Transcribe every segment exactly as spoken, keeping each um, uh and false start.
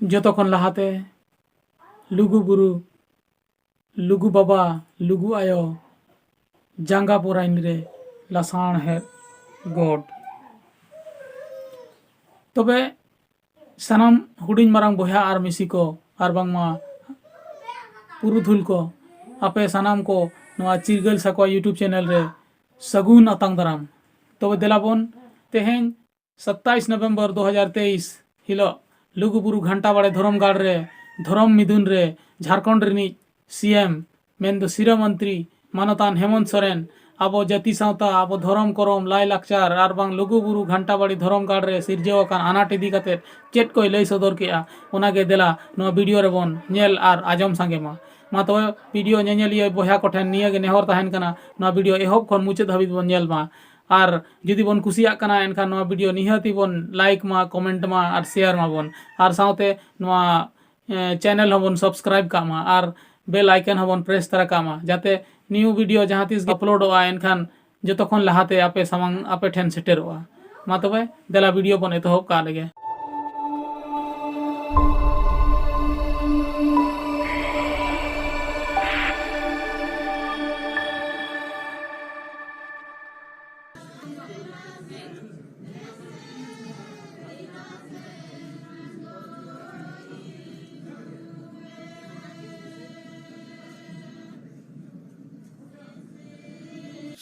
ᱡᱚᱛᱚ ᱠᱷᱚᱱ ᱞᱟᱦᱟᱛᱮ ᱞᱩᱜᱩ ᱵᱩᱨᱩ, ᱞᱩᱜᱩ ᱵᱟᱵᱟ, ᱞᱩᱜᱩ ᱟᱭᱳ ᱡᱟᱸᱜᱟ ᱯᱚᱨᱟᱭᱱᱤ ᱨᱮ ᱞᱟᱥᱟᱬᱦᱮᱫ ᱜᱚᱰ᱾ ᱛᱚᱵᱮ ᱥᱟᱱᱟᱢ ᱦᱩᱰᱤᱧ ᱢᱟᱨᱟᱝ ᱵᱚᱭᱦᱟ ᱟᱨ ᱢᱤᱥᱤ ᱠᱚ ᱟᱨ ᱵᱟᱝᱢᱟ ᱯᱩᱨᱩᱫᱷᱩᱞ ᱠᱚ, ᱟᱯᱮ ᱥᱟᱱᱟᱢ ᱠᱚ ᱱᱚᱣᱟ ᱪᱤᱨᱜᱟᱹᱞ ᱥᱟᱠᱣᱟ YouTube ᱪᱮᱱᱮᱞ ᱨᱮ ᱥᱟᱹᱜᱩᱱ ᱟᱛᱟᱝ ᱫᱟᱨᱟᱢ᱾ ᱛᱚᱵᱮ ᱫᱮᱞᱟ ᱵᱚᱱ ᱛᱮᱦᱮᱧ ᱥᱟᱛᱟᱭᱤᱥ ᱱᱚᱵᱷᱮᱢᱵᱚᱨ ᱫᱩ ᱦᱟᱡᱟᱨ ᱛᱮᱭᱤᱥ ᱦᱤᱞᱳᱜ ᱞᱩᱜᱩᱵᱩᱨᱩ ᱜᱷᱟᱱᱴᱟ ᱵᱟᱲᱮ ᱫᱷᱚᱨᱚᱢ ᱜᱟᱲ ᱨᱮ ᱫᱷᱚᱨᱚᱢ ᱢᱤᱫᱩᱱ ᱨᱮ ᱡᱷᱟᱲᱠᱷᱚᱸᱰ ᱨᱤᱱᱤᱡ ᱥᱤ ᱮᱢ ᱢᱮᱱᱫᱚ ᱥᱤᱨᱟᱹ ᱢᱚᱱᱛᱨᱤ ᱢᱟᱱᱚᱛᱟᱱ ᱦᱮᱢᱚᱱᱛ ᱥᱚᱨᱮᱱ ᱟᱵᱚ ᱡᱟᱹᱛᱤ ᱥᱟᱶᱛᱟ, ᱟᱵᱚ ᱫᱷᱚᱨᱚᱢ ᱠᱚᱨᱚᱢ, ᱞᱟᱭᱼᱞᱟᱠᱪᱟᱨ ᱟᱨ ᱵᱟᱝ ᱞᱩᱜᱩᱵᱩᱨᱩ ᱜᱷᱟᱱᱴᱟ ᱵᱟᱲᱮ ᱫᱷᱚᱨᱚᱢ ᱜᱟᱲ ᱨᱮ ᱥᱤᱨᱡᱟᱹᱣ ᱟᱠᱟᱱ ᱟᱱᱟᱴ ᱤᱫᱤ ᱠᱟᱛᱮ ᱪᱮᱫ ᱠᱚᱭ ᱞᱟᱹᱭ ᱥᱚᱫᱚᱨ ᱠᱮᱫᱼᱟ, ᱚᱱᱟᱜᱮ ᱫᱮᱞᱟ ᱱᱚᱣᱟ ᱵᱷᱤᱰᱤᱭᱳ ᱨᱮᱵᱚᱱ ᱧᱮᱞ ᱟᱨ ᱟᱸᱡᱚᱢ ᱥᱟᱸᱜᱮ ᱢᱟ᱾ ᱢᱟ ᱛᱚᱵᱮ ᱵᱷᱤᱰᱤᱭᱳ ᱧᱮᱧᱮᱞᱤᱭᱟᱹ ᱵᱚᱭᱦᱟ ᱠᱚᱴᱷᱮᱱ ᱱᱤᱭᱟᱹᱜᱮ ᱱᱮᱦᱚᱨ ᱛᱟᱦᱮᱱ ᱠᱟᱱᱟ, ᱱᱚᱣᱟ ᱵᱷᱤᱰᱤᱭᱳ ᱮᱦᱚᱵ ᱠᱷᱚᱱ ᱢᱩᱪᱟᱹᱫ ᱦᱟᱹᱵᱤᱡ ᱵᱚᱱ ᱧᱮᱞ ᱢᱟ᱾ ᱟᱨ ᱡᱩᱫᱤ ᱵᱚᱱ ᱠᱩᱥᱤᱭᱟᱜ ᱠᱟᱱᱟ, ᱮᱱᱠᱷᱟᱱ ᱱᱚᱣᱟ ᱵᱷᱤᱰᱤᱭᱳ ᱱᱤᱦᱟᱹᱛᱤ ᱵᱚᱱ ᱞᱟᱭᱤᱠ ᱢᱟ, ᱠᱚᱢᱮᱱᱴ ᱢᱟ ᱟᱨ ᱥᱮᱭᱟᱨ ᱢᱟᱵᱚᱱ᱾ ᱟᱨ ᱥᱟᱶᱛᱮ ᱱᱚᱣᱟ, ᱮ, ᱪᱮᱱᱮᱞ ᱦᱚᱸᱵᱚᱱ ᱥᱟᱵᱥᱠᱨᱟᱭᱤᱵ ᱠᱟᱜ ᱢᱟ ᱟᱨ ᱵᱮᱞ ᱟᱭᱠᱚᱱ ᱦᱚᱸᱵᱚᱱ ᱯᱨᱮᱥ ᱛᱟᱨᱟ ᱠᱟᱜ ᱢᱟ, ᱡᱟᱛᱮ ᱱᱤᱭᱩ ᱵᱷᱤᱰᱤᱭᱳ ᱡᱟᱦᱟᱸ ᱛᱤᱥ ᱜᱮ ᱟᱯᱞᱳᱰᱚᱜᱼᱟ, ᱮᱱᱠᱷᱟᱱ ᱡᱚᱛᱚ ᱠᱷᱚᱱ ᱞᱟᱦᱟᱛᱮ ᱟᱯᱮ ᱥᱟᱢᱟᱝ, ᱟᱯᱮ ᱴᱷᱮᱱ ᱥᱮᱴᱮᱨᱚᱜᱼᱟ᱾ ᱢᱟ ᱛᱚᱵᱮ ᱫᱮᱞᱟ ᱵᱷᱤᱰᱤᱭᱳ ᱵᱚᱱ ᱮᱛᱚᱦᱚᱵ ᱠᱟᱜ ᱞᱮᱜᱮ᱾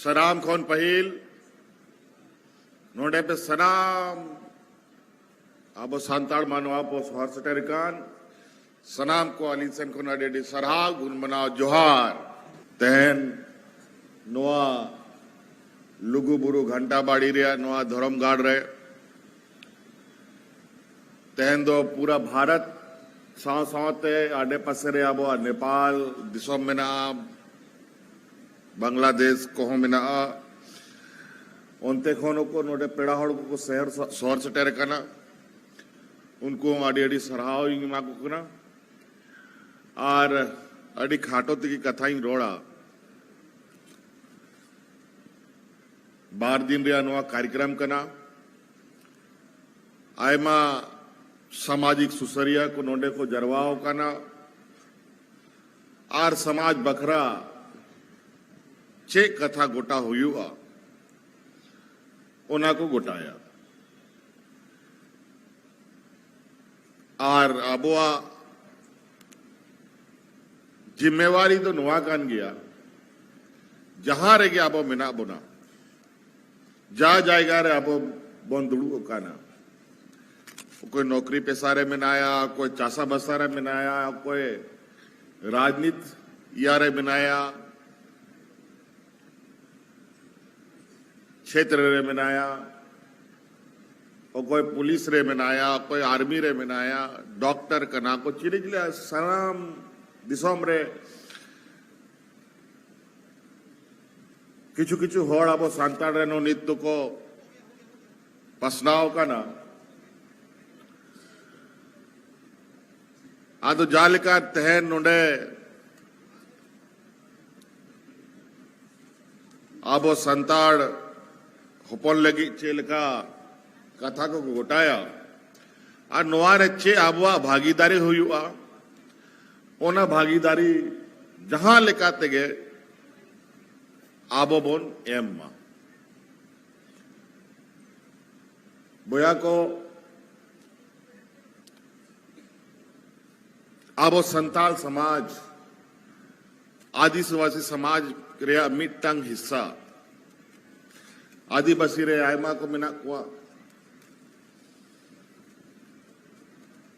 ᱥᱟᱱᱟᱢ ᱠᱷᱚᱱ ᱯᱟᱹᱦᱤᱞ ᱱᱚᱰᱮ ᱯᱮ ᱥᱟᱱᱟᱢ ᱟᱵᱚ ᱥᱟᱱᱛᱟᱲ ᱢᱟᱱᱣᱟ ᱵᱚ ᱥᱚᱦᱚᱨ ᱥᱮᱴᱮᱨ ᱟᱠᱟᱱ ᱥᱟᱱᱟᱢ ᱠᱚ ᱟᱹᱞᱤᱧ ᱥᱮᱱ ᱠᱷᱚᱱ ᱟᱹᱰᱤ ᱟᱹᱰᱤ ᱥᱟᱨᱦᱟᱣ, ᱜᱩᱱ ᱢᱟᱱᱟᱣ, ᱡᱚᱦᱟᱨ᱾ ᱛᱮᱦᱮᱧ ᱱᱚᱣᱟ ᱞᱩᱜᱩ ᱵᱩᱨᱩ ᱜᱷᱟᱱᱴᱟ ᱵᱟᱲᱤ ᱨᱮᱭᱟᱜ ᱱᱚᱣᱟ ᱫᱷᱚᱨᱚᱢ ᱜᱟᱲ ᱨᱮ ᱛᱮᱦᱮᱧ ᱫᱚ ᱯᱩᱨᱟ ᱵᱷᱟᱨᱚᱛ ᱥᱟᱶ ᱥᱟᱶᱛᱮ ᱟᱰᱮ ᱯᱟᱥᱮ ᱨᱮ ᱟᱵᱚᱣᱟᱜ ᱱᱮᱯᱟᱞ ᱫᱤᱥᱚᱢ ᱢᱮᱱᱟᱜᱼᱟ, ᱵᱟᱝᱞᱟᱫᱮᱥ ᱠᱚᱦᱚᱸ ᱢᱮᱱᱟᱜᱼᱟ᱾ ᱚᱱᱛᱮ ᱠᱷᱚᱱ ᱦᱚᱸᱠᱚ ᱱᱚᱰᱮ ᱯᱮᱲᱟ ᱦᱚᱲ ᱠᱚᱠᱚ ᱥᱮᱦᱮᱨ-, ᱥᱚᱦᱚᱨ ᱥᱮᱴᱮᱨ ᱟᱠᱟᱱᱟ᱾ ᱩᱱᱠᱩ ᱦᱚᱸ ᱟᱹᱰᱤ ᱟᱹᱰᱤ ᱥᱟᱨᱦᱟᱣ ᱤᱧ ᱮᱢᱟ ᱠᱚ ᱠᱟᱱᱟ᱾ ᱟᱨ ᱟᱹᱰᱤ ᱠᱷᱟᱴᱚ ᱛᱮᱜᱮ ᱠᱟᱛᱷᱟᱧ ᱨᱚᱲᱟ᱾ ᱵᱟᱨ ᱫᱤᱱ ᱨᱮᱭᱟᱜ ᱱᱚᱣᱟ ᱠᱟᱨᱭᱚᱠᱨᱚᱢ ᱠᱟᱱᱟ᱾ ᱟᱭᱢᱟ ᱥᱟᱢᱟᱡᱤᱠ ᱥᱩᱥᱟᱹᱨᱤᱭᱟᱹ ᱠᱚ ᱱᱚᱰᱮ ᱠᱚ ᱡᱟᱨᱣᱟ ᱟᱠᱟᱱᱟ ᱟᱨ ᱥᱚᱢᱟᱡᱽ ᱵᱟᱠᱷᱨᱟ ᱪᱮᱫ ᱠᱟᱛᱷᱟ ᱜᱚᱴᱟ ᱦᱩᱭᱩᱜᱼᱟ, ᱚᱱᱟ ᱠᱚ ᱜᱚᱴᱟᱭᱟ᱾ ᱟᱨ ᱟᱵᱚᱣᱟᱜ ᱡᱤᱢᱢᱮᱣᱟᱨᱤ ᱫᱚ ᱱᱚᱣᱟ ᱠᱟᱱ ᱜᱮᱭᱟ, ᱡᱟᱦᱟᱸ ᱨᱮᱜᱮ ᱟᱵᱚ ᱢᱮᱱᱟᱜ ᱵᱚᱱᱟ, ᱡᱟ ᱡᱟᱭᱜᱟ ᱨᱮ ᱟᱵᱚ ᱵᱚᱱ ᱫᱩᱲᱩᱵ ᱟᱠᱟᱱᱟ, ᱚᱠᱚᱭ ᱱᱚᱠᱨᱤ ᱯᱮᱥᱟ ᱨᱮ ᱢᱮᱱᱟᱭᱟ, ᱚᱠᱚᱭ ᱪᱟᱥᱟ ᱵᱟᱥᱟ ᱨᱮ ᱢᱮᱱᱟᱭᱟ, ᱚᱠᱚᱭ ᱨᱟᱡᱽᱱᱤᱛ ᱤᱭᱟᱹ ᱨᱮ ᱢᱮᱱᱟᱭᱟ, ᱪᱷᱮᱛᱨᱚ ᱨᱮ ᱢᱮᱱᱟᱭᱟ, ᱚᱠᱚᱭ ᱯᱩᱞᱤᱥ ᱨᱮ ᱢᱮᱱᱟᱭᱟ, ᱚᱠᱚᱭ ᱟᱨᱢᱤ ᱨᱮ ᱢᱮᱱᱟᱭᱟ, ᱰᱚᱠᱴᱚᱨ ᱠᱟᱱᱟ ᱠᱚ, ᱪᱤᱞᱤ ᱪᱤᱞᱤ, ᱥᱟᱱᱟᱢ ᱫᱤᱥᱚᱢ ᱨᱮ ᱠᱤᱪᱷᱩ ᱠᱤᱪᱷᱩ ᱦᱚᱲ ᱟᱵᱚ ᱥᱟᱱᱛᱟᱲ ᱨᱮᱱ ᱦᱚᱸ ᱱᱤᱛ ᱫᱚᱠᱚ ᱯᱟᱥᱱᱟᱣ ᱟᱠᱟᱱᱟ᱾ ᱟᱫᱚ ᱡᱟᱦᱟᱸ ᱞᱮᱠᱟ ᱛᱮᱦᱮᱧ ᱱᱚᱰᱮ ᱟᱵᱚ ᱥᱟᱱᱛᱟᱲ ᱦᱚᱯᱚᱱ ᱞᱟᱹᱜᱤᱫ ᱪᱮᱫ ᱞᱮᱠᱟ ᱠᱟᱛᱷᱟ ᱠᱚ ᱜᱚᱴᱟᱭᱟ ᱟᱨ ᱱᱚᱣᱟ ᱨᱮ ᱪᱮᱫ ᱟᱵᱚᱣᱟᱜ ᱵᱷᱟᱜᱤᱫᱟᱨᱤ ᱦᱩᱭᱩᱜᱼᱟ, ᱚᱱᱟ ᱵᱷᱟᱜᱤᱫᱟᱨᱤ ᱡᱟᱦᱟᱸ ᱞᱮᱠᱟ ᱛᱮᱜᱮ ᱟᱵᱚ ᱵᱚᱱ ᱮᱢ ᱢᱟ᱾ ᱵᱚᱭᱦᱟ ᱠᱚ, ᱟᱵᱚ ᱥᱟᱱᱛᱟᱲ ᱥᱚᱢᱟᱡᱽ, ᱟᱹᱫᱤᱵᱟᱹᱥᱤ ᱥᱚᱢᱟᱡᱽ ᱨᱮᱭᱟᱜ ᱢᱤᱫᱴᱟᱝ ᱦᱤᱥᱥᱟ, ᱟᱹᱫᱤᱵᱟᱹᱥᱤ ᱨᱮ ᱟᱭᱢᱟ ᱠᱚ ᱢᱮᱱᱟᱜ ᱠᱚᱣᱟ,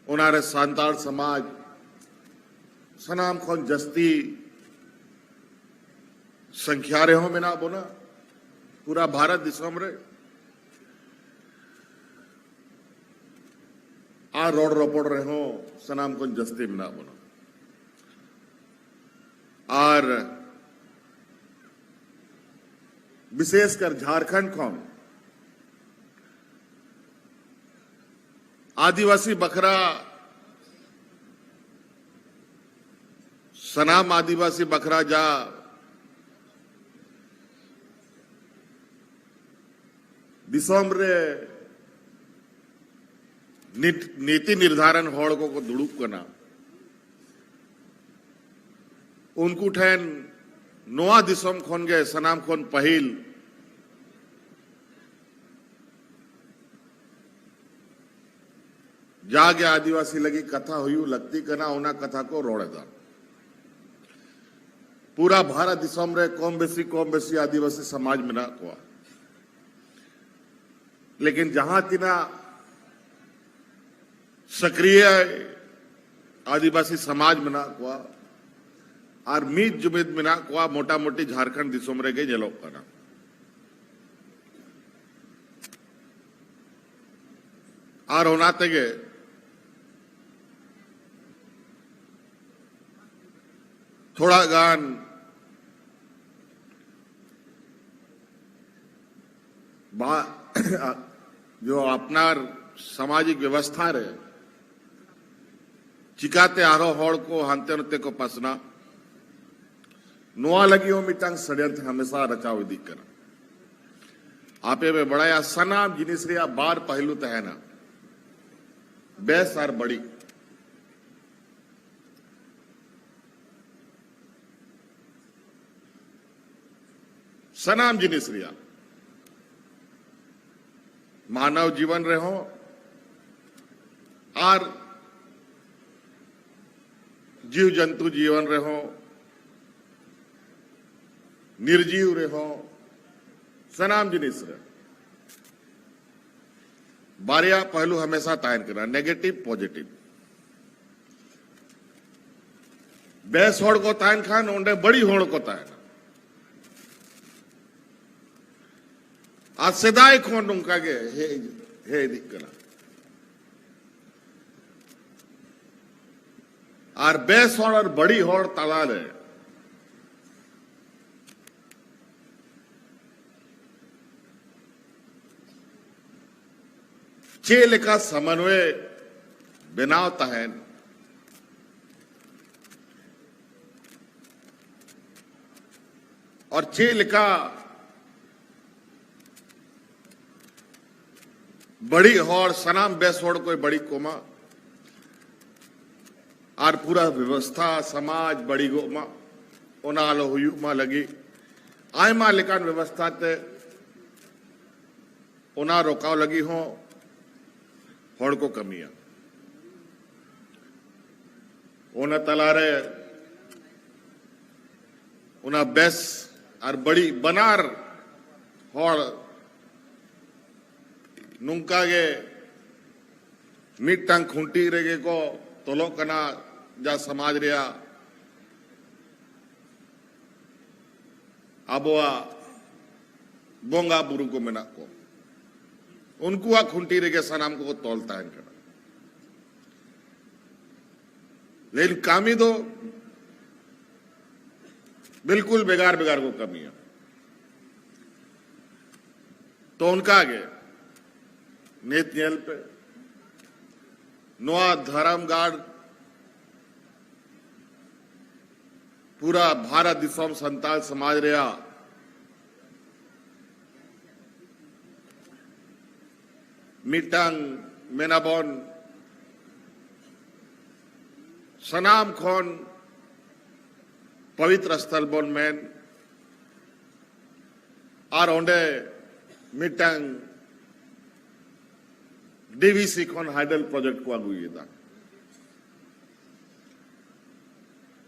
ᱚᱱᱟᱨᱮ ᱥᱟᱱᱛᱟᱲ ᱥᱚᱢᱟᱡᱽ ᱥᱟᱱᱟᱢ ᱠᱷᱚᱱ ᱡᱟᱹᱥᱛᱤ ᱥᱚᱝᱠᱷᱭᱟ ᱨᱮᱦᱚᱸ ᱢᱮᱱᱟᱜ ᱵᱚᱱᱟ ᱯᱩᱨᱟ ᱵᱷᱟᱨᱚᱛ ᱫᱤᱥᱚᱢ ᱨᱮ, ᱟᱨ ᱨᱚᱲ ᱨᱚᱯᱚᱲ ᱨᱮᱦᱚᱸ ᱥᱟᱱᱟᱢ ᱠᱷᱚᱱ ᱡᱟᱹᱥᱛᱤ ᱢᱮᱱᱟᱜ ᱵᱚᱱᱟ᱾ ᱟᱨ ᱵᱤᱥᱮᱥ ᱠᱟᱨ ᱡᱷᱟᱨᱠᱷᱚᱸᱰ ᱠᱷᱚᱱ ᱟᱹᱫᱤᱵᱟᱹᱥᱤ ᱵᱟᱠᱷᱨᱟ, ᱥᱟᱱᱟᱢ ᱟᱹᱫᱤᱵᱟᱹᱥᱤ ᱵᱟᱠᱷᱨᱟ ᱡᱟ ᱫᱤᱥᱚᱢ ᱨᱮ ᱱᱤᱛ-, ᱱᱤᱛᱤ ᱱᱤᱨᱫᱷᱟᱨᱚᱱ ᱦᱚᱲ ᱠᱚᱠᱚ ᱫᱩᱲᱩᱵ ᱠᱟᱱᱟ, ᱩᱱᱠᱩ ᱴᱷᱮᱱ ᱱᱚᱣᱟ ᱫᱤᱥᱚᱢ ᱠᱷᱚᱱ ᱜᱮ ᱥᱟᱱᱟᱢ ᱠᱷᱚᱱ ᱯᱟᱹᱦᱤᱞ ᱡᱟᱜᱮ ᱟᱹᱫᱤᱵᱟᱹᱥᱤ ᱞᱟᱹᱜᱤᱫ ᱠᱟᱛᱷᱟ ᱦᱩᱭᱩᱜ ᱞᱟᱹᱠᱛᱤ ᱠᱟᱱᱟ, ᱚᱱᱟ ᱠᱟᱛᱷᱟ ᱠᱚ ᱨᱚᱲ ᱮᱫᱟ᱾ ᱯᱩᱨᱟ ᱵᱷᱟᱨᱚᱛ ᱫᱤᱥᱚᱢ ᱨᱮ ᱠᱚᱢ ᱵᱮᱥᱤ, ᱠᱚᱢ ᱵᱮᱥᱤ ᱟᱹᱫᱤᱵᱟᱹᱥᱤ ᱥᱚᱢᱟᱡᱽ ᱢᱮᱱᱟᱜ ᱠᱚᱣᱟ, ᱞᱮᱠᱤᱱ ᱡᱟᱦᱟᱸ ᱛᱤᱱᱟᱹᱜ ᱥᱚᱠᱨᱤᱭ ᱟᱹᱫᱤᱵᱟᱹᱥᱤ ᱥᱚᱢᱟᱡᱽ ᱢᱮᱱᱟᱜ ᱠᱚᱣᱟ ᱟᱨ ᱢᱤᱫ ᱡᱩᱢᱤᱫ ᱢᱮᱱᱟᱜ ᱠᱚᱣᱟ, ᱢᱚᱴᱟᱢᱩᱴᱤ ᱡᱷᱟᱲᱠᱷᱚᱸᱰ ᱫᱤᱥᱚᱢ ᱨᱮᱜᱮ ᱧᱮᱞᱚᱜ ᱠᱟᱱᱟ᱾ ᱟᱨ ᱚᱱᱟ ᱛᱮᱜᱮ ᱛᱷᱚᱲᱟ ᱜᱟᱱ ᱵᱟ-, ᱡᱚ ᱟᱯᱱᱟᱨ ᱥᱟᱢᱟᱡᱤᱠ ᱵᱮᱵᱚᱥᱛᱷᱟ ᱨᱮ ᱪᱤᱠᱟᱛᱮ ᱟᱨᱦᱚᱸ ᱦᱚᱲ ᱠᱚ ᱦᱟᱱᱛᱮ ᱱᱟᱛᱮ ᱠᱚ ᱯᱟᱥᱱᱟᱜ, ᱱᱚᱣᱟ ᱞᱟᱹᱜᱤᱫ ᱦᱚᱸ ᱢᱤᱫᱴᱟᱝ ᱥᱟᱹᱲᱭᱟᱹᱱᱛᱨᱚ ᱦᱟᱢᱮᱥᱟ ᱨᱟᱪᱟᱣ ᱤᱫᱤᱜ ᱠᱟᱱᱟ᱾ ᱟᱯᱮ ᱯᱮ ᱵᱟᱲᱟᱭᱟ, ᱥᱟᱱᱟᱢ ᱡᱤᱱᱤᱥ ᱨᱮᱭᱟᱜ ᱵᱟᱨ ᱯᱟᱹᱦᱞᱩ ᱛᱟᱦᱮᱱᱟ, ᱵᱮᱥ ᱟᱨ ᱵᱟᱹᱲᱤᱡ᱾ ᱥᱟᱱᱟᱢ ᱡᱤᱱᱤᱥ ᱨᱮᱭᱟᱜ, ᱢᱟᱱᱚᱣ ᱡᱤᱵᱚᱱ ᱨᱮᱦᱚᱸ ᱟᱨ ᱡᱤᱣ ᱡᱚᱱᱛᱩ ᱡᱤᱵᱚᱱ ᱨᱮᱦᱚᱸ, ᱱᱤᱨᱡᱤᱣ ᱨᱮᱦᱚᱸ, ᱥᱟᱱᱟᱢ ᱡᱤᱱᱤᱥ ᱨᱮ ᱵᱟᱨᱭᱟ ᱯᱟᱦᱞᱩ ᱦᱟᱢᱮᱥᱟ ᱛᱟᱦᱮᱱ ᱠᱟᱱᱟ, negative positive᱾ ᱵᱮᱥ ᱦᱚᱲ ᱠᱚ ᱛᱟᱦᱮᱱ ᱠᱷᱟᱱ ᱚᱸᱰᱮ ᱵᱟᱹᱲᱤᱡ ᱦᱚᱲ ᱠᱚ ᱛᱟᱦᱮᱱᱟ᱾ ᱟᱨ ᱥᱮᱫᱟᱭ ᱠᱷᱚᱱ ᱱᱚᱝᱠᱟ ᱜᱮ ᱦᱮᱡ, ᱦᱮᱡ ᱤᱫᱤᱜ ᱠᱟᱱᱟ᱾ ᱟᱨ ᱵᱮᱥ ᱦᱚᱲ ᱟᱨ ᱵᱟᱹᱲᱤᱡ ᱦᱚᱲ ᱛᱟᱞᱟᱨᱮ ᱪᱮᱫ ᱞᱮᱠᱟ ᱥᱚᱢᱚᱱᱣᱚᱭ ᱵᱮᱱᱟᱣ ᱛᱟᱦᱮᱱ ᱟᱨ ᱪᱮᱫ ᱞᱮᱠᱟ ᱵᱟᱹᱲᱤᱡ ᱦᱚᱲ, ᱥᱟᱱᱟᱢ ᱵᱮᱥ ᱦᱚᱲ ᱠᱚᱭ ᱵᱟᱹᱲᱤᱡ ᱠᱚᱢᱟ ᱟᱨ ᱯᱩᱨᱟᱹ ᱵᱮᱵᱚᱥᱛᱷᱟ, ᱥᱚᱢᱟᱡᱽ ᱵᱟᱹᱲᱤᱡᱚᱜ ᱢᱟ, ᱚᱱᱟ ᱟᱞᱚ ᱦᱩᱭᱩᱜ ᱢᱟ ᱞᱟᱹᱜᱤᱫ ᱟᱭᱢᱟ ᱞᱮᱠᱟᱱ ᱵᱮᱵᱚᱥᱛᱷᱟ ᱛᱮ ᱚᱱᱟ ᱨᱚᱠᱟᱣ ᱞᱟᱹᱜᱤᱫ ᱦᱚᱸ ᱦᱚᱲ ᱠᱚ ᱠᱟᱹᱢᱤᱭᱟ᱾ ᱚᱱᱟ ᱛᱟᱞᱟᱨᱮ ᱚᱱᱟ ᱵᱮᱥ ᱟᱨ ᱵᱟᱹᱲᱤᱡ ᱵᱟᱱᱟᱨ ᱦᱚᱲ ᱱᱚᱝᱠᱟ ᱜᱮ ᱢᱤᱫᱴᱟᱝ ᱠᱷᱩᱱᱴᱤ ᱨᱮᱜᱮ ᱠᱚ ᱛᱚᱞᱚᱜ ᱠᱟᱱᱟ, ᱡᱟ ᱥᱚᱢᱟᱡᱽ ᱨᱮᱭᱟᱜ ᱟᱵᱚᱣᱟᱜ ᱵᱚᱸᱜᱟ ᱵᱩᱨᱩ ᱠᱚ ᱢᱮᱱᱟᱜ ᱠᱚ, ᱩᱱᱠᱩᱣᱟᱜ ᱠᱷᱩᱱᱴᱤ ᱨᱮᱜᱮ ᱥᱟᱱᱟᱢ ᱠᱚᱠᱚ ᱛᱚᱞ ᱛᱟᱦᱮᱱ ᱠᱟᱱᱟ᱾ ᱞᱮᱠᱤᱱ ᱠᱟᱹᱢᱤ ᱫᱚ ᱵᱤᱞᱠᱩᱞ ᱵᱷᱮᱜᱟᱨ ᱵᱷᱮᱜᱟᱨ ᱠᱚ ᱠᱟᱹᱢᱤᱭᱟ᱾ ᱛᱚ ᱚᱱᱠᱟ ᱜᱮ ᱱᱤᱛ ᱧᱮᱞ ᱯᱮ, ᱱᱚᱣᱟ ᱫᱷᱚᱨᱚᱢ ᱜᱟᱲ ᱯᱩᱨᱟ ᱵᱷᱟᱨᱚᱛ ᱫᱤᱥᱚᱢ ᱥᱟᱱᱛᱟᱲ ᱥᱚᱢᱟᱡᱽ ᱨᱮᱭᱟᱜ ᱢᱤᱫᱴᱟᱝ ᱢᱮᱱᱟᱵᱚᱱ ᱥᱟᱱᱟᱢ ᱠᱷᱚᱱ ᱯᱚᱵᱤᱛᱨᱚ ᱥᱛᱷᱚᱞ ᱵᱚᱱ ᱢᱮᱱ, ᱟᱨ ᱚᱸᱰᱮ ᱢᱤᱫᱴᱟᱝ ᱰᱤ ᱵᱷᱤ ᱥᱤ ᱠᱷᱚᱱ ᱦᱟᱭᱰᱮᱞ ᱯᱨᱚᱡᱮᱠᱴ ᱠᱚ ᱟᱹᱜᱩᱭᱮᱫᱟ᱾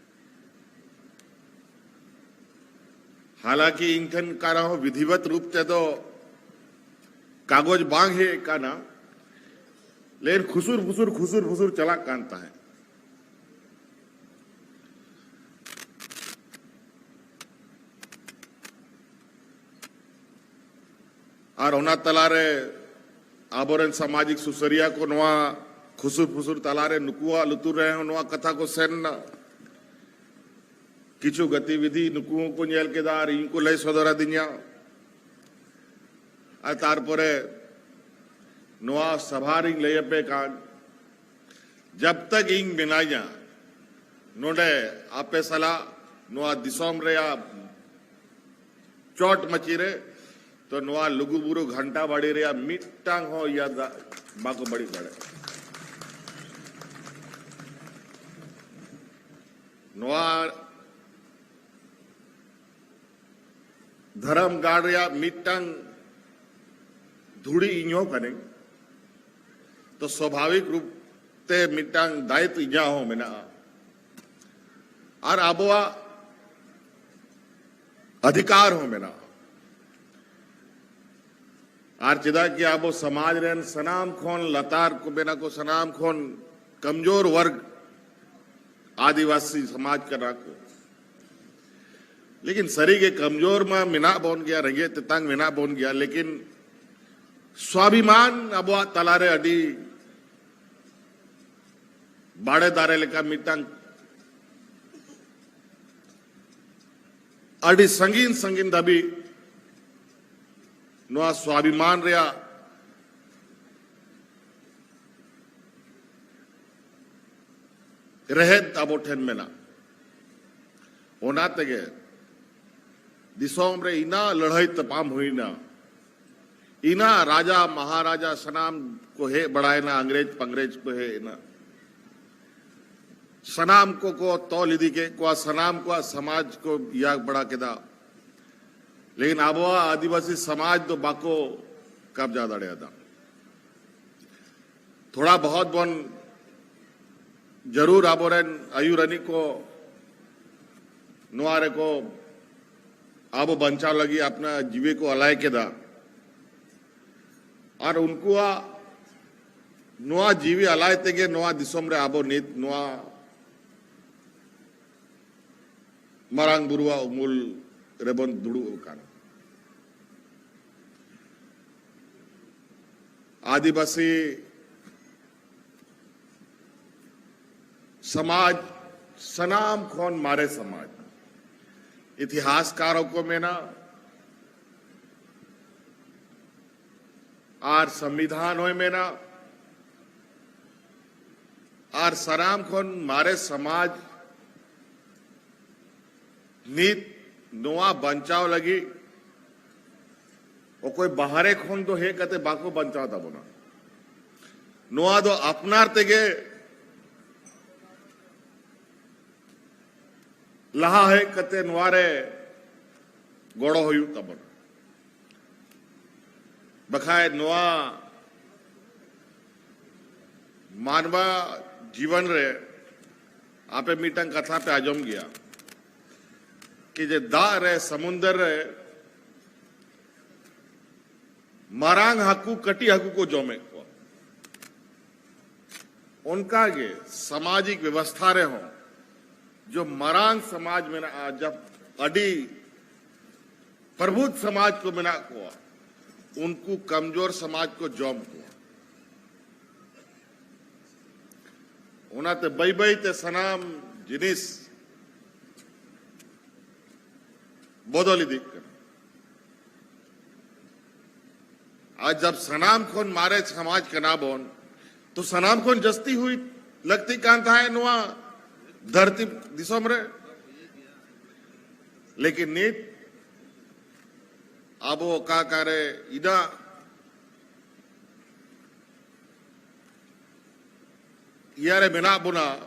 ᱦᱟᱞᱟᱸᱠᱤ ᱤᱧ ᱴᱷᱮᱱ ᱠᱟᱨᱚᱱ ᱦᱚᱸ ᱵᱤᱫᱷᱤᱣᱟᱛ ᱨᱩᱯ ᱛᱮᱫᱚ ᱠᱟᱜᱚᱡᱽ ᱵᱟᱝ ᱦᱮᱡ ᱟᱠᱟᱱᱟ, ᱞᱮᱠᱤᱱ ᱠᱷᱩᱥᱩᱨ ᱯᱷᱩᱥᱩᱨ ᱠᱷᱩᱥᱩᱨ ᱯᱷᱩᱥᱩᱨ ᱪᱟᱞᱟᱜ ᱠᱟᱱ ᱛᱟᱦᱮᱸᱫ᱾ ᱟᱨ ᱚᱱᱟ ᱛᱟᱞᱟᱨᱮ ᱟᱵᱚᱨᱮᱱ ᱥᱟᱢᱟᱡᱤᱠ ᱥᱩᱥᱟᱹᱨᱤᱭᱟᱹ ᱠᱚ ᱱᱚᱣᱟ ᱠᱷᱩᱥᱩᱨ ᱯᱷᱩᱥᱩᱨ ᱛᱟᱞᱟᱨᱮ ᱱᱩᱠᱩᱣᱟᱜ ᱞᱩᱛᱩᱨ ᱨᱮᱦᱚᱸ ᱱᱚᱣᱟ ᱠᱟᱛᱷᱟ ᱠᱚ ᱥᱮᱱ ᱮᱱᱟ᱾ ᱠᱤᱪᱷᱩ ᱜᱚᱛᱤᱵᱤᱫᱷᱤ ᱱᱩᱠᱩ ᱦᱚᱸᱠᱚ ᱧᱮᱞ ᱠᱮᱫᱟ ᱟᱨ ᱤᱧ ᱠᱚ ᱞᱟᱹᱭ ᱥᱚᱫᱚᱨ ᱟᱹᱫᱤᱧᱟ᱾ ᱟᱨ ᱛᱟᱨᱯᱚᱨᱮ ᱱᱚᱣᱟ ᱥᱟᱵᱷᱟ ᱨᱤᱧ ᱞᱟᱹᱭ ᱟᱯᱮ ᱠᱟᱱ, ᱡᱟᱵ ᱛᱟᱠ ᱤᱧ ᱢᱮᱱᱟᱧᱟ ᱱᱚᱰᱮ ᱟᱯᱮ ᱥᱟᱞᱟᱜ ᱱᱚᱣᱟ ᱫᱤᱥᱚᱢ ᱨᱮᱭᱟᱜ ᱪᱚᱴ ᱢᱟᱹᱪᱤ ᱨᱮ, ᱛᱚ ᱱᱚᱣᱟ ᱞᱩᱜᱩᱵᱩᱨᱩ ᱜᱷᱟᱱᱴᱟ ᱵᱟᱲᱤ ᱨᱮᱭᱟᱜ ᱢᱤᱫᱴᱟᱝ ᱦᱚᱸ ᱤᱭᱟᱹ ᱫᱟᱜ ᱵᱟᱠᱚ ᱵᱟᱹᱲᱤᱡ ᱫᱟᱲᱮᱭᱟᱜᱼᱟ᱾ ᱱᱚᱣᱟ ᱫᱷᱚᱨᱚᱢ ᱜᱟᱲ ᱨᱮᱭᱟᱜ ᱢᱤᱫᱴᱟᱝ ᱫᱷᱩᱲᱤ ᱤᱧ ᱦᱚᱸ ᱠᱟᱹᱱᱟᱹᱧ᱾ ᱛᱚ ᱥᱣᱟᱵᱷᱟᱵᱤᱠ ᱨᱩᱯ ᱛᱮ ᱢᱤᱫᱴᱟᱝ ᱫᱟᱭᱤᱛᱛᱚ ᱤᱧᱟᱹᱜ ᱦᱚᱸ ᱢᱮᱱᱟᱜᱼᱟ, ᱟᱨ ᱟᱵᱚᱣᱟᱜ ᱚᱫᱷᱤᱠᱟᱨ ᱦᱚᱸ ᱢᱮᱱᱟᱜᱼᱟ᱾ ᱟᱨ ᱪᱮᱫᱟᱜ ᱠᱤ ᱟᱵᱚ ᱥᱚᱢᱟᱡᱽ ᱨᱮᱱ ᱥᱟᱱᱟᱢ ᱠᱷᱚᱱ ᱞᱟᱛᱟᱨ ᱠᱚ ᱢᱮᱱᱟ ᱠᱚ, ᱥᱟᱱᱟᱢ ᱠᱷᱚᱱ ᱠᱚᱢᱡᱳᱨ ᱣᱟᱨᱜᱽ ᱟᱹᱫᱤᱵᱟᱹᱥᱤ ᱥᱚᱢᱟᱡᱽ ᱠᱟᱱᱟ ᱠᱚ᱾ ᱞᱮᱠᱤᱱ ᱥᱟᱹᱨᱤᱜᱮ ᱠᱚᱢᱡᱳᱨ ᱢᱟ ᱢᱮᱱᱟᱜ ᱵᱚᱱ ᱜᱮᱭᱟ, ᱨᱮᱸᱜᱮᱡ ᱛᱮᱛᱟᱝ ᱢᱮᱱᱟᱜ ᱵᱚᱱ ᱜᱮᱭᱟ, ᱞᱮᱠᱤᱱ ᱥᱣᱟᱵᱷᱤᱢᱟᱱ ᱟᱵᱚᱣᱟᱜ ᱛᱟᱞᱟᱨᱮ ᱟᱹᱰᱤ ᱵᱟᱲᱮ ᱫᱟᱨᱮ ᱞᱮᱠᱟ ᱢᱤᱫᱴᱟᱝ ᱟᱹᱰᱤ ᱥᱟᱺᱜᱤᱧ ᱥᱟᱺᱜᱤᱧ ᱫᱷᱟᱹᱵᱤᱡ ᱱᱚᱣᱟ ᱥᱣᱟᱵᱷᱤᱢᱟᱱ ᱨᱮᱭᱟᱜ ᱨᱮᱦᱮᱫ ᱟᱵᱚ ᱴᱷᱮᱱ ᱢᱮᱱᱟᱜ᱾ ᱚᱱᱟ ᱛᱮᱜᱮ ᱫᱤᱥᱚᱢ ᱨᱮ ᱤᱱᱟᱹ ᱞᱟᱹᱲᱦᱟᱹᱭ ᱛᱟᱯᱟᱢ ᱦᱩᱭᱱᱟ, ᱤᱱᱟᱹ ᱨᱟᱡᱟ ᱢᱟᱦᱟᱨᱟᱡᱟ ᱥᱟᱱᱟᱢ ᱠᱚ ᱦᱮᱡ ᱵᱟᱲᱟᱭᱮᱱᱟ, ᱤᱝᱨᱮᱡᱽ ᱯᱟᱝᱨᱮᱡᱽ ᱠᱚ ᱦᱮᱡ ᱮᱱᱟ, ᱥᱟᱱᱟᱢ ᱠᱚᱠᱚ ᱛᱚᱞ ᱤᱫᱤ ᱠᱮᱫ ᱠᱚᱣᱟ, ᱥᱟᱱᱟᱢ ᱠᱚᱣᱟᱜ ᱥᱚᱢᱟᱡᱽ ᱠᱚ ᱤᱭᱟᱹ ᱵᱟᱲᱟ ᱠᱮᱫᱟ᱾ ᱞᱮᱠᱤᱱ ᱟᱵᱚᱣᱟᱜ ᱟᱹᱫᱤᱵᱟᱹᱥᱤ ᱥᱚᱢᱟᱡᱽ ᱫᱚ ᱵᱟᱠᱚ ᱠᱟᱵᱽᱡᱟ ᱫᱟᱲᱮᱭᱟᱫᱟ᱾ ᱛᱷᱚᱲᱟ ᱵᱚᱦᱚᱛ ᱵᱚᱱ ᱡᱟᱹᱨᱩᱲ ᱟᱵᱚᱨᱮᱱ ᱟᱹᱭᱩᱨᱟᱹᱱᱤᱡ ᱠᱚ ᱱᱚᱣᱟ ᱨᱮᱠᱚ ᱟᱵᱚ ᱵᱟᱧᱪᱟᱣ ᱞᱟᱹᱜᱤᱫ ᱟᱯᱱᱟ ᱡᱤᱣᱤ ᱠᱚ ᱟᱞᱟᱭ ᱠᱮᱫᱟ᱾ ᱟᱨ ᱩᱱᱠᱩᱣᱟᱜ ᱱᱚᱣᱟ ᱡᱤᱣᱤ ᱟᱞᱟᱭ ᱛᱮᱜᱮ ᱱᱚᱣᱟ ᱫᱤᱥᱚᱢ ᱨᱮ ᱟᱵᱚ ᱱᱤᱛ ᱱᱚᱣᱟ ᱢᱟᱨᱟᱝ ᱵᱩᱨᱩᱣᱟᱜ ᱩᱢᱩᱞ ᱨᱮᱵᱚᱱ ᱫᱩᱲᱩᱵ ᱟᱠᱟᱱᱟ᱾ ᱟᱹᱫᱤᱵᱟᱹᱥᱤ ᱥᱚᱢᱟᱡᱽ ᱥᱟᱱᱟᱢ ᱠᱷᱚᱱ ᱢᱟᱨᱮ ᱥᱚᱢᱟᱡᱽ, ᱤᱛᱤᱦᱟᱥᱠᱟᱨ ᱦᱚᱸᱠᱚ ᱢᱮᱱᱟ ᱟᱨ ᱥᱚᱝᱵᱤᱫᱷᱟᱱ ᱦᱚᱸᱭ ᱢᱮᱱᱟ, ᱟᱨ ᱥᱟᱱᱟᱢ ᱠᱷᱚᱱ ᱢᱟᱨᱮ ᱥᱚᱢᱟᱡᱽ ᱱᱤᱛ ᱱᱚᱣᱟ ᱵᱟᱧᱪᱟᱣ ᱞᱟᱹᱜᱤᱫ ᱚᱠᱚᱭ ᱵᱟᱦᱨᱮ ᱠᱷᱚᱱ ᱫᱚ ᱦᱮᱡ ᱠᱟᱛᱮ ᱵᱟᱠᱚ ᱵᱟᱧᱪᱟᱣ ᱛᱟᱵᱚᱱᱟ᱾ ᱱᱚᱣᱟ ᱫᱚ ᱟᱯᱱᱟᱨ ᱛᱮᱜᱮ ᱞᱟᱦᱟ ᱦᱮᱡ ᱠᱟᱛᱮ ᱱᱚᱣᱟ ᱨᱮ ᱜᱚᱲᱚ ᱦᱩᱭᱩᱜ ᱛᱟᱵᱚᱱᱟ᱾ ᱵᱟᱠᱷᱟᱡ ᱱᱚᱣᱟ ᱢᱟᱱᱣᱟ ᱡᱤᱵᱚᱱ ᱨᱮ ᱟᱯᱮ ᱢᱤᱫᱴᱟᱝ ᱠᱟᱛᱷᱟ ᱯᱮ ᱟᱸᱡᱚᱢ ᱜᱮᱭᱟ ᱠᱤ ᱡᱮ ᱫᱟᱜ ᱨᱮ, ᱥᱚᱢᱩᱱᱫᱚᱨ ᱨᱮ ᱢᱟᱨᱟᱝ ᱦᱟᱹᱠᱩ ᱠᱟᱹᱴᱤᱡ ᱦᱟᱹᱠᱩ ᱠᱚ ᱡᱚᱢᱮᱫ ᱠᱚᱣᱟ᱾ ᱚᱱᱠᱟ ᱜᱮ ᱥᱟᱢᱟᱡᱤᱠ ᱵᱮᱵᱚᱥᱛᱷᱟ ᱨᱮᱦᱚᱸ ᱡᱚ ᱢᱟᱨᱟᱝ ᱥᱚᱢᱟᱡᱽ ᱢᱮᱱᱟᱜᱼᱟ, ᱡᱟᱵ ᱟᱹᱰᱤ ᱯᱨᱚᱵᱩᱫᱷ ᱥᱚᱢᱟᱡᱽ ᱠᱚ ᱢᱮᱱᱟᱜ ᱠᱚᱣᱟ, ᱩᱱᱠᱩ ᱠᱚᱢᱡᱳᱨ ᱥᱚᱢᱟᱡᱽ ᱠᱚ ᱡᱚᱢ ᱠᱚᱣᱟ᱾ ᱚᱱᱟᱛᱮ ᱵᱟᱹᱭ ᱵᱟᱹᱭ ᱛᱮ ᱥᱟᱱᱟᱢ ᱡᱤᱱᱤᱥ ᱵᱚᱫᱚᱞ ᱤᱫᱤᱜ ᱠᱟᱱᱟ᱾ ᱟᱨ ᱡᱟᱵ ᱥᱟᱱᱟᱢ ᱠᱷᱚᱱ ᱢᱟᱨᱮ ᱥᱚᱢᱟᱡᱽ ᱠᱟᱱᱟ ᱵᱚᱱ, ᱛᱚ ᱥᱟᱱᱟᱢ ᱠᱷᱚᱱ ᱡᱟᱹᱥᱛᱤ ᱦᱩᱭ ᱞᱟᱹᱠᱛᱤ ᱠᱟᱱ ᱛᱟᱦᱮᱸᱫ ᱱᱚᱣᱟ ᱫᱷᱟᱹᱨᱛᱤ ᱫᱤᱥᱚᱢ ᱨᱮ᱾ ᱞᱮᱠᱤᱱ ᱱᱤᱛ ᱟᱵᱚ ᱚᱠᱟ ᱚᱠᱟᱨᱮ ᱤᱱᱟᱹᱜ ᱤᱭᱟᱹ ᱨᱮ ᱢᱮᱱᱟᱜ ᱵᱚᱱᱟ,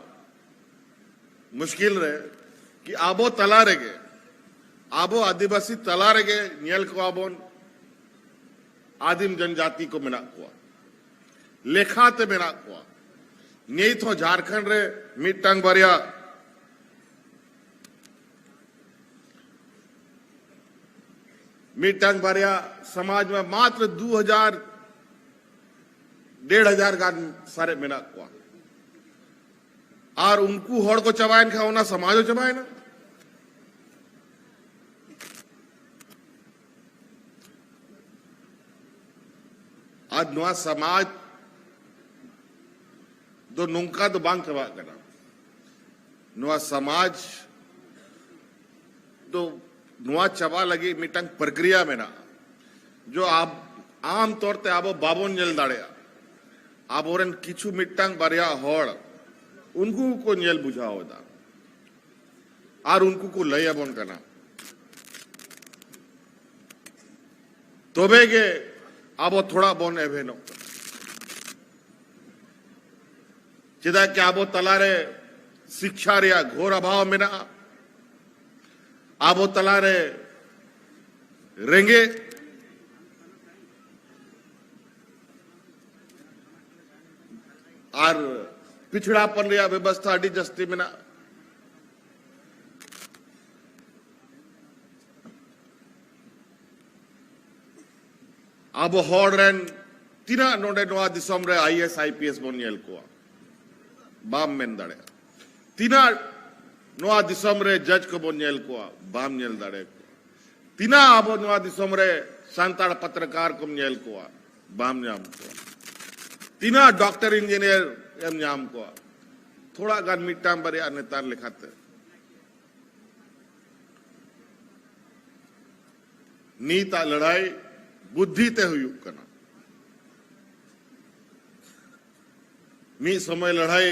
ᱢᱩᱥᱠᱤᱞ ᱨᱮ, ᱠᱤ ᱟᱵᱚ ᱛᱟᱞᱟ ᱨᱮᱜᱮ, ᱟᱵᱚ ᱟᱹᱫᱤᱵᱟᱹᱥᱤ ᱛᱟᱞᱟ ᱨᱮᱜᱮ ᱧᱮᱞ ᱠᱚᱣᱟ ᱵᱚᱱ ᱟᱹᱫᱤᱢ ᱡᱚᱱᱡᱟᱛᱤ ᱠᱚ ᱢᱮᱱᱟᱜ ᱠᱚᱣᱟ, ᱞᱮᱠᱷᱟ ᱛᱮ ᱢᱮᱱᱟᱜ ᱠᱚᱣᱟ᱾ ᱱᱤᱛ ᱦᱚᱸ ᱡᱷᱟᱲᱠᱷᱚᱸᱰ ᱨᱮ ᱢᱤᱫᱴᱟᱝ ᱵᱟᱨᱭᱟ ᱢᱤᱫᱴᱟᱝ ᱵᱟᱨᱭᱟ ᱥᱚᱢᱟᱡᱽ ᱢᱟ ᱢᱟᱛᱨᱚ ᱫᱩ ᱦᱟᱡᱟᱨ, ᱰᱮᱲ ᱦᱟᱡᱟᱨ ᱜᱟᱱ ᱥᱟᱨᱮᱡ ᱢᱮᱱᱟᱜ ᱠᱚᱣᱟ᱾ ᱟᱨ ᱩᱱᱠᱩ ᱦᱚᱲ ᱠᱚ ᱪᱟᱵᱟᱭᱮᱱ ᱠᱷᱟᱱ ᱚᱱᱟ ᱥᱚᱢᱟᱡᱽ ᱦᱚᱸ ᱪᱟᱵᱟᱭᱮᱱᱟ᱾ ᱟᱨ ᱱᱚᱣᱟ ᱥᱚᱢᱟᱡᱽ ᱫᱚ ᱱᱚᱝᱠᱟ ᱫᱚ ᱵᱟᱝ ᱪᱟᱵᱟᱜ ᱠᱟᱱᱟ᱾ ᱱᱚᱣᱟ ᱥᱚᱢᱟᱡᱽ ᱫᱚ, ᱱᱚᱣᱟ ᱪᱟᱵᱟ ᱞᱟᱹᱜᱤᱫ ᱢᱤᱫᱴᱟᱝ ᱯᱨᱚᱠᱨᱤᱭᱟ ᱢᱮᱱᱟᱜᱼᱟ, ᱡᱚ ᱟᱵ-, ᱟᱢ ᱛᱚᱨ ᱛᱮ ᱟᱵᱚ ᱵᱟᱵᱚᱱ ᱧᱮᱞ ᱫᱟᱲᱮᱭᱟᱜᱼᱟ᱾ ᱟᱵᱚᱨᱮᱱ ᱠᱤᱪᱷᱩ ᱢᱤᱫᱴᱟᱝ ᱵᱟᱨᱭᱟ ᱦᱚᱲ ᱩᱱᱠᱩ ᱠᱚ ᱧᱮᱞ ᱵᱩᱡᱷᱟᱹᱣ ᱮᱫᱟ ᱟᱨ ᱩᱱᱠᱩ ᱠᱚ ᱞᱟᱹᱭ ᱟᱵᱚᱱ ᱠᱟᱱᱟ᱾ ᱛᱚᱵᱮ ᱜᱮ ᱟᱵᱚ ᱛᱷᱚᱲᱟ ᱵᱚᱱ ᱮᱵᱷᱮᱱᱚᱜ ᱠᱟᱱᱟ᱾ ᱪᱮᱫᱟᱜ ᱠᱤ ᱟᱵᱚ ᱛᱟᱞᱟᱨᱮ ᱥᱤᱠᱠᱷᱟ ᱨᱮᱭᱟᱜ ᱜᱷᱳᱨ ᱚᱵᱷᱟᱵᱽ ᱢᱮᱱᱟᱜᱼᱟ᱾ ᱟᱵᱚ ᱛᱟᱞᱟᱨᱮ ᱨᱮᱸᱜᱮᱡ ᱟᱨ ᱯᱤᱪᱷᱲᱟᱯᱚᱱ ᱨᱮᱭᱟᱜ ᱵᱮᱵᱚᱥᱛᱷᱟ ᱟᱹᱰᱤ ᱡᱟᱹᱥᱛᱤ ᱢᱮᱱᱟᱜᱼᱟ᱾ ᱟᱵᱚ ᱦᱚᱲ ᱨᱮᱱ ᱛᱤᱱᱟᱹᱜ ᱱᱚᱰᱮ ᱱᱚᱣᱟ ᱫᱤᱥᱚᱢ ᱨᱮ I A S, I P S ᱵᱚᱱ ᱧᱮᱞ ᱠᱚᱣᱟ? ᱵᱟᱢ ᱢᱮᱱ ᱫᱟᱲᱮᱭᱟᱜᱼᱟ᱾ ᱛᱤᱱᱟᱹᱜ ᱱᱚᱣᱟ ᱫᱤᱥᱚᱢ ᱨᱮ ᱡᱟᱡᱽ ᱠᱚᱵᱚᱱ ᱧᱮᱞ ᱠᱚᱣᱟ? ᱵᱟᱢ ᱧᱮᱞ ᱫᱟᱲᱮ ᱠᱚᱣᱟ᱾ ᱛᱤᱱᱟᱹᱜ ᱟᱵᱚ ᱱᱚᱣᱟ ᱫᱤᱥᱚᱢ ᱨᱮ ᱥᱟᱱᱛᱟᱲ ᱯᱚᱛᱨᱚᱠᱟᱨ ᱠᱚᱢ ᱧᱮᱞ ᱠᱚᱣᱟ? ᱵᱟᱢ ᱧᱟᱢ ᱠᱚᱣᱟ᱾ ᱛᱤᱱᱟᱹᱜ ᱰᱚᱠᱴᱚᱨ ᱤᱧᱡᱤᱱᱤᱭᱟᱨ ᱮᱢ ᱧᱟᱢ ᱠᱚᱣᱟ? ᱛᱷᱚᱲᱟ ᱜᱟᱱ ᱢᱤᱫᱴᱟᱝ ᱵᱟᱨᱭᱟ ᱱᱮᱛᱟᱨ ᱞᱮᱠᱟᱛᱮ᱾ ᱱᱤᱛᱟᱜ ᱞᱟᱹᱲᱦᱟᱹᱭ ᱵᱩᱫᱽᱫᱷᱤ ᱛᱮ ᱦᱩᱭᱩᱜ ᱠᱟᱱᱟ᱾ ᱢᱤᱫ ᱥᱚᱢᱚᱭ ᱞᱟᱹᱲᱦᱟᱹᱭ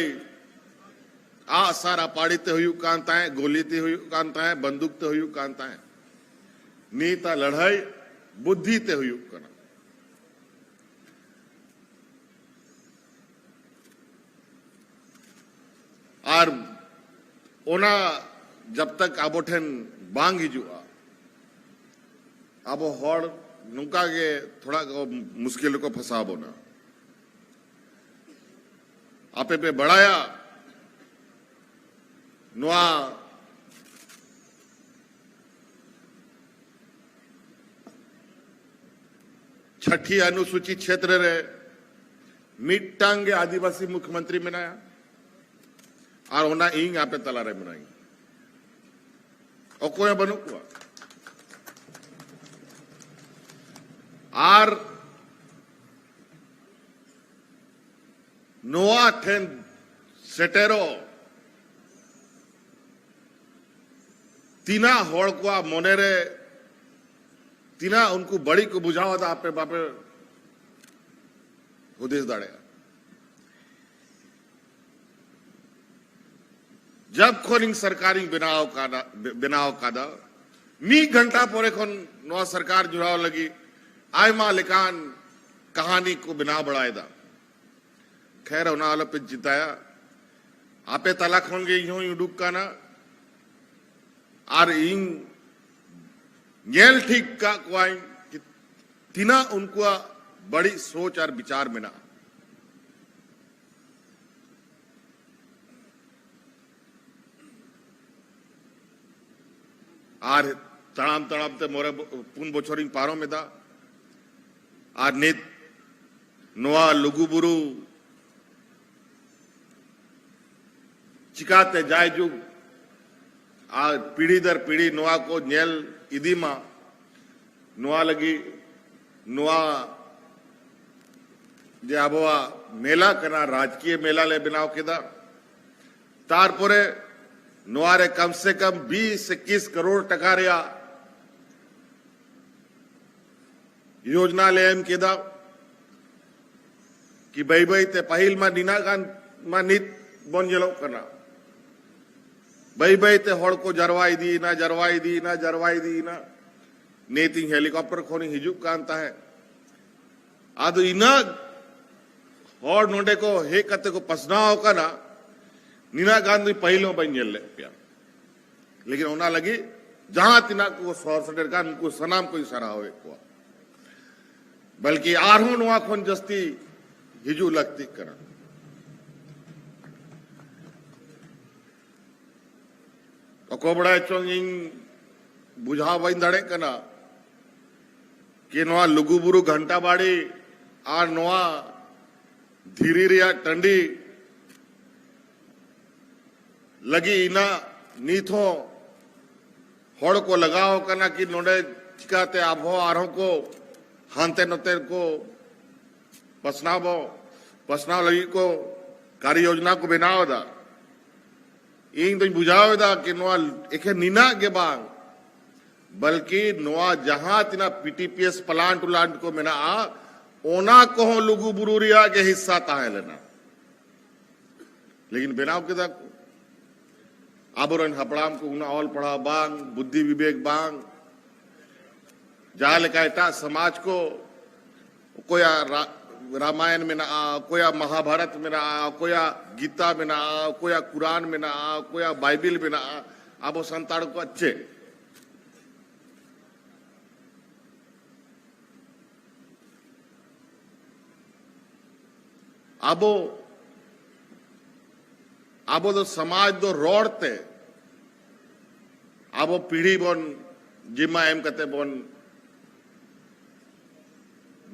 ᱟᱜᱼᱥᱟᱨ ᱟᱯᱟᱲᱤ ᱛᱮ ᱦᱩᱭᱩᱜ ᱠᱟᱱ ᱛᱟᱦᱮᱸᱫ, ᱜᱳᱞᱤ ᱛᱮ ᱦᱩᱭᱩᱜ ᱠᱟᱱ ᱛᱟᱦᱮᱸᱫ, ᱵᱟᱱᱫᱩᱠ ᱛᱮ ᱦᱩᱭᱩᱜ ᱠᱟᱱ ᱛᱟᱦᱮᱸᱫ᱾ ᱱᱤᱛᱟᱜ ᱞᱟᱹᱲᱦᱟᱹᱭ ᱵᱩᱫᱽᱫᱷᱤ ᱛᱮ ᱦᱩᱭᱩᱜ ᱠᱟᱱᱟ᱾ ᱟᱨ ᱚᱱᱟ ᱡᱟᱵ ᱛᱟᱠ ᱟᱵᱚ ᱴᱷᱮᱱ ᱵᱟᱝ ᱦᱤᱡᱩᱜᱼᱟ, ᱟᱵᱚ ᱦᱚᱲ ᱱᱚᱝᱠᱟ ᱜᱮ ᱛᱷᱚᱲᱟ ᱠᱚ ᱢᱩᱥᱠᱤᱞ ᱨᱮᱠᱚ ᱯᱷᱟᱸᱥᱟᱣ ᱵᱚᱱᱟ᱾ ᱟᱯᱮ ᱯᱮ ᱵᱟᱲᱟᱭᱟ, ᱱᱚᱣᱟ ᱪᱷᱟᱴᱤ ᱚᱱᱩᱥᱩᱪᱤ ᱪᱷᱮᱛᱨᱚ ᱨᱮ ᱢᱤᱫᱴᱟᱝ ᱜᱮ ᱟᱹᱫᱤᱵᱟᱹᱥᱤ ᱢᱩᱠᱷᱭᱚᱢᱚᱱᱛᱨᱤ ᱢᱮᱱᱟᱭᱟ, ᱟᱨ ᱚᱱᱟ ᱤᱧ ᱟᱯᱮ ᱛᱟᱞᱟᱨᱮ ᱢᱮᱱᱟᱧᱟ, ᱚᱠᱚᱭ ᱦᱚᱸ ᱵᱟᱹᱱᱩᱜ ᱠᱚᱣᱟ᱾ ᱟᱨ ᱱᱚᱣᱟ ᱴᱷᱮᱱ ᱥᱮᱴᱮᱨᱚᱜ ᱛᱤᱱᱟᱹᱜ ᱦᱚᱲ ᱠᱚᱣᱟᱜ ᱢᱚᱱᱮᱨᱮ ᱛᱤᱱᱟᱹᱜ ᱩᱱᱠᱩ ᱵᱟᱹᱲᱤᱡ ᱠᱚ ᱵᱩᱡᱷᱟᱹᱣ ᱮᱫᱟ, ᱟᱯᱮ ᱵᱟᱯᱮ ᱦᱩᱫᱤᱥ ᱫᱟᱲᱮᱭᱟᱜᱼᱟ᱾ ᱡᱟᱵ ᱠᱷᱚᱱ ᱤᱧ ᱥᱚᱨᱠᱟᱨᱤᱧ ᱵᱮᱱᱟᱣ ᱠᱟᱫᱟ, ᱵᱮᱱᱟᱣ ᱠᱟᱫᱟ, ᱢᱤᱫ ᱜᱷᱚᱱᱴᱟ ᱯᱚᱨᱮ ᱠᱷᱚᱱ ᱱᱚᱣᱟ ᱥᱚᱨᱠᱟᱨ ᱡᱩᱲᱟᱣ ᱞᱟᱹᱜᱤᱫ ᱟᱭᱢᱟ ᱞᱮᱠᱟᱱ ᱠᱟᱹᱦᱱᱤ ᱠᱚ ᱵᱮᱱᱟᱣ ᱵᱟᱲᱟᱭᱮᱫᱟ᱾ ᱠᱷᱮᱨ, ᱚᱱᱟ ᱟᱞᱚᱯᱮ ᱪᱤᱱᱛᱟᱹᱭᱟ, ᱟᱯᱮ ᱛᱟᱞᱟ ᱠᱷᱚᱱ ᱜᱮ ᱤᱧ ᱦᱚᱸᱧ ᱩᱰᱩᱠ ᱠᱟᱱᱟ᱾ ᱟᱨ ᱤᱧ ᱧᱮᱞ ᱴᱷᱤᱠ ᱠᱟᱜ ᱠᱚᱣᱟᱧ ᱠᱤ ᱛᱤᱱᱟᱹᱜ ᱩᱱᱠᱩᱣᱟᱜ ᱵᱟᱹᱲᱤᱡ ᱥᱳᱪ ᱟᱨ ᱵᱤᱪᱟᱨ ᱢᱮᱱᱟᱜᱼᱟ᱾ ᱟᱨ ᱛᱟᱲᱟᱢ ᱛᱟᱲᱟᱢ ᱛᱮ ᱢᱚᱬᱮ ᱵᱚ-, ᱯᱩᱱ ᱵᱚᱪᱷᱚᱨᱤᱧ ᱯᱟᱨᱚᱢ ᱮᱫᱟ᱾ ᱟᱨ ᱱᱤᱛ ᱱᱚᱣᱟ ᱞᱩᱜᱩᱵᱩᱨᱩ ᱪᱤᱠᱟᱛᱮ ᱡᱟᱭᱡᱩᱜᱽ ᱟᱨ ᱯᱤᱲᱦᱤ ᱫᱟᱨ ᱯᱤᱲᱦᱤ ᱱᱚᱣᱟ ᱠᱚ ᱧᱮᱞ ᱤᱫᱤ ᱢᱟ, ᱱᱚᱣᱟ ᱞᱟᱹᱜᱤᱫ ᱱᱚᱣᱟ ᱡᱮ ᱟᱵᱚᱣᱟᱜ ᱢᱮᱞᱟ ᱠᱟᱱᱟ, ᱨᱟᱡᱽᱠᱤᱭᱟᱹ ᱢᱮᱞᱟ ᱞᱮ ᱵᱮᱱᱟᱣ ᱠᱮᱫᱟ᱾ ᱛᱟᱨᱯᱚᱨᱮ ᱱᱚᱣᱟ ᱨᱮ ᱠᱚᱢ ᱥᱮ ᱠᱚᱢ ᱵᱤᱥ ᱤᱠᱤᱥ ᱠᱟᱨᱳᱲ ᱴᱟᱠᱟ ᱨᱮᱭᱟᱜ ᱭᱳᱡᱽᱱᱟ ᱞᱮ ᱮᱢ ᱠᱮᱫᱟ ᱠᱤ ᱵᱟᱹᱭ ᱵᱟᱹᱭ ᱛᱮ, ᱯᱟᱹᱦᱤᱞ ᱢᱟ ᱱᱤᱱᱟᱹᱜ ᱜᱟᱱ ᱢᱟ ᱱᱤᱛ ᱵᱚᱱ ᱧᱮᱞᱚᱜ ᱠᱟᱱᱟ, ᱵᱟᱹᱭ ᱵᱟᱹᱭ ᱛᱮ ᱦᱚᱲ ᱠᱚ ᱡᱟᱨᱣᱟ ᱤᱫᱤᱭᱮᱱᱟ, ᱡᱟᱨᱣᱟ ᱤᱫᱤᱭᱮᱱᱟ, ᱡᱟᱨᱣᱟ ᱤᱫᱤᱭᱮᱱᱟ᱾ ᱱᱤᱛ ᱤᱧ ᱦᱮᱞᱤᱠᱚᱯᱴᱟᱨ ᱠᱷᱚᱱᱤᱧ ᱦᱤᱡᱩᱜ ᱠᱟᱱ ᱛᱟᱦᱮᱸᱫ, ᱟᱫᱚ ᱤᱱᱟᱹᱜ ᱦᱚᱲ ᱱᱚᱰᱮ ᱠᱚ ᱦᱮᱡ ᱠᱟᱛᱮ ᱠᱚ ᱯᱟᱥᱱᱟᱣ ᱟᱠᱟᱱᱟ, ᱱᱤᱱᱟᱹᱜ ᱜᱟᱱ ᱫᱚ ᱯᱟᱹᱦᱤᱞ ᱦᱚᱸ ᱵᱟᱹᱧ ᱧᱮᱞ ᱞᱮᱫ ᱯᱮᱭᱟ᱾ ᱞᱮᱠᱤᱱ ᱚᱱᱟ ᱞᱟᱹᱜᱤᱫ ᱡᱟᱦᱟᱸ ᱛᱤᱱᱟᱹᱜ ᱠᱚ ᱥᱚᱦᱚᱨ ᱥᱮᱴᱮᱨ ᱠᱟᱱ, ᱩᱱᱠᱩ ᱥᱟᱱᱟᱢ ᱠᱚᱧ ᱥᱟᱨᱦᱟᱣᱮᱫ ᱠᱚᱣᱟ᱾ ᱵᱚᱞᱠᱤ ᱟᱨᱦᱚᱸ ᱱᱚᱣᱟ ᱠᱷᱚᱱ ᱡᱟᱹᱥᱛᱤ ᱦᱤᱡᱩᱜ ᱞᱟᱹᱠᱛᱤᱜ ᱠᱟᱱᱟ᱾ ᱚᱠᱚᱭ ᱵᱟᱲᱟᱭ ᱪᱚᱝ, ᱤᱧ ᱵᱩᱡᱷᱟᱹᱣ ᱵᱟᱹᱧ ᱫᱟᱲᱮᱭᱟᱜ ᱠᱟᱱᱟ ᱠᱤ ᱱᱚᱣᱟ ᱞᱩᱜᱩᱵᱩᱨᱩ ᱜᱷᱟᱱᱴᱟ ᱵᱟᱲᱤ ᱟᱨ ᱱᱚᱣᱟ ᱫᱷᱤᱨᱤ ᱨᱮᱭᱟᱜ ᱴᱟᱺᱰᱤ ᱞᱟᱹᱜᱤᱫ ᱤᱱᱟᱹᱜ ᱱᱤᱛ ᱦᱚᱸ ᱦᱚᱲ ᱠᱚ ᱞᱟᱜᱟᱣ ᱟᱠᱟᱱᱟ ᱠᱤ ᱱᱚᱰᱮ ᱪᱤᱠᱟᱛᱮ ᱟᱵᱚ ᱟᱨᱦᱚᱸ ᱠᱚ ᱦᱟᱱᱛᱮ ᱱᱚᱛᱮ ᱠᱚ ᱯᱟᱥᱱᱟᱣ ᱵᱚ, ᱯᱟᱥᱱᱟᱣ ᱞᱟᱹᱜᱤᱫ ᱠᱚ ᱠᱟᱨᱭᱚ ᱡᱳᱡᱽᱱᱟ ᱠᱚ ᱵᱮᱱᱟᱣ ᱮᱫᱟ᱾ ᱤᱧ ᱫᱚᱧ ᱵᱩᱡᱷᱟᱹᱣ ᱮᱫᱟ ᱠᱤ ᱱᱚᱣᱟ ᱮᱠᱷᱮᱱ ᱱᱤᱱᱟᱹᱜ ᱜᱮ ᱵᱟᱝ, ᱵᱚᱞᱠᱤ ᱱᱚᱣᱟ ᱡᱟᱦᱟᱸ ᱛᱤᱱᱟᱹᱜ P T P S plant ᱩᱞᱟᱱᱴ ᱠᱚ ᱢᱮᱱᱟᱜᱼᱟ, ᱚᱱᱟ ᱠᱚᱦᱚᱸ ᱞᱩᱜᱩ ᱵᱩᱨᱩ ᱨᱮᱭᱟᱜ ᱜᱮ ᱦᱤᱥᱥᱟ ᱛᱟᱦᱮᱸ ᱞᱮᱱᱟ᱾ ᱞᱮᱠᱤᱱ ᱵᱮᱱᱟᱣ ᱠᱮᱫᱟ ᱠᱚ᱾ ᱟᱵᱚᱨᱮᱱ ᱦᱟᱯᱲᱟᱢ ᱠᱚ ᱩᱱᱟᱹᱜ ᱚᱞ ᱯᱟᱲᱦᱟᱣ ᱵᱟᱝ, ᱵᱩᱫᱽᱫᱷᱤ ᱵᱤᱵᱮᱠ ᱵᱟᱝ, ᱡᱟᱦᱟᱸ ᱞᱮᱠᱟ ᱮᱴᱟᱜ ᱥᱚᱢᱟᱡᱽ ᱠᱚ, ᱚᱠᱚᱭᱟᱜ ᱨᱟ-, ᱨᱟᱢᱟᱭᱚᱱ ᱢᱮᱱᱟᱜᱼᱟ, ᱚᱠᱚᱭᱟᱜ ᱢᱟᱦᱟᱵᱷᱟᱨᱚᱛ ᱢᱮᱱᱟᱜᱼᱟ, ᱚᱠᱚᱭᱟᱜ ᱜᱤᱛᱟ ᱢᱮᱱᱟᱜᱼᱟ, ᱚᱠᱚᱭᱟᱜ ᱠᱩᱨᱟᱱ ᱢᱮᱱᱟᱜᱼᱟ, ᱚᱠᱚᱭᱟᱜ ᱵᱟᱭᱵᱮᱞ ᱢᱮᱱᱟᱜᱼᱟ, ᱟᱵᱚ ᱥᱟᱱᱛᱟᱲ ᱠᱚᱣᱟᱜ ᱪᱮᱫ? ᱟᱵᱚ, ᱟᱵᱚ ᱫᱚ ᱥᱚᱢᱟᱡᱽ ᱫᱚ ᱨᱚᱲ ᱛᱮ ᱟᱵᱚ ᱯᱤᱲᱦᱤ ᱵᱚᱱ ᱡᱤᱢᱟ ᱮᱢ ᱠᱟᱛᱮ ᱵᱚᱱ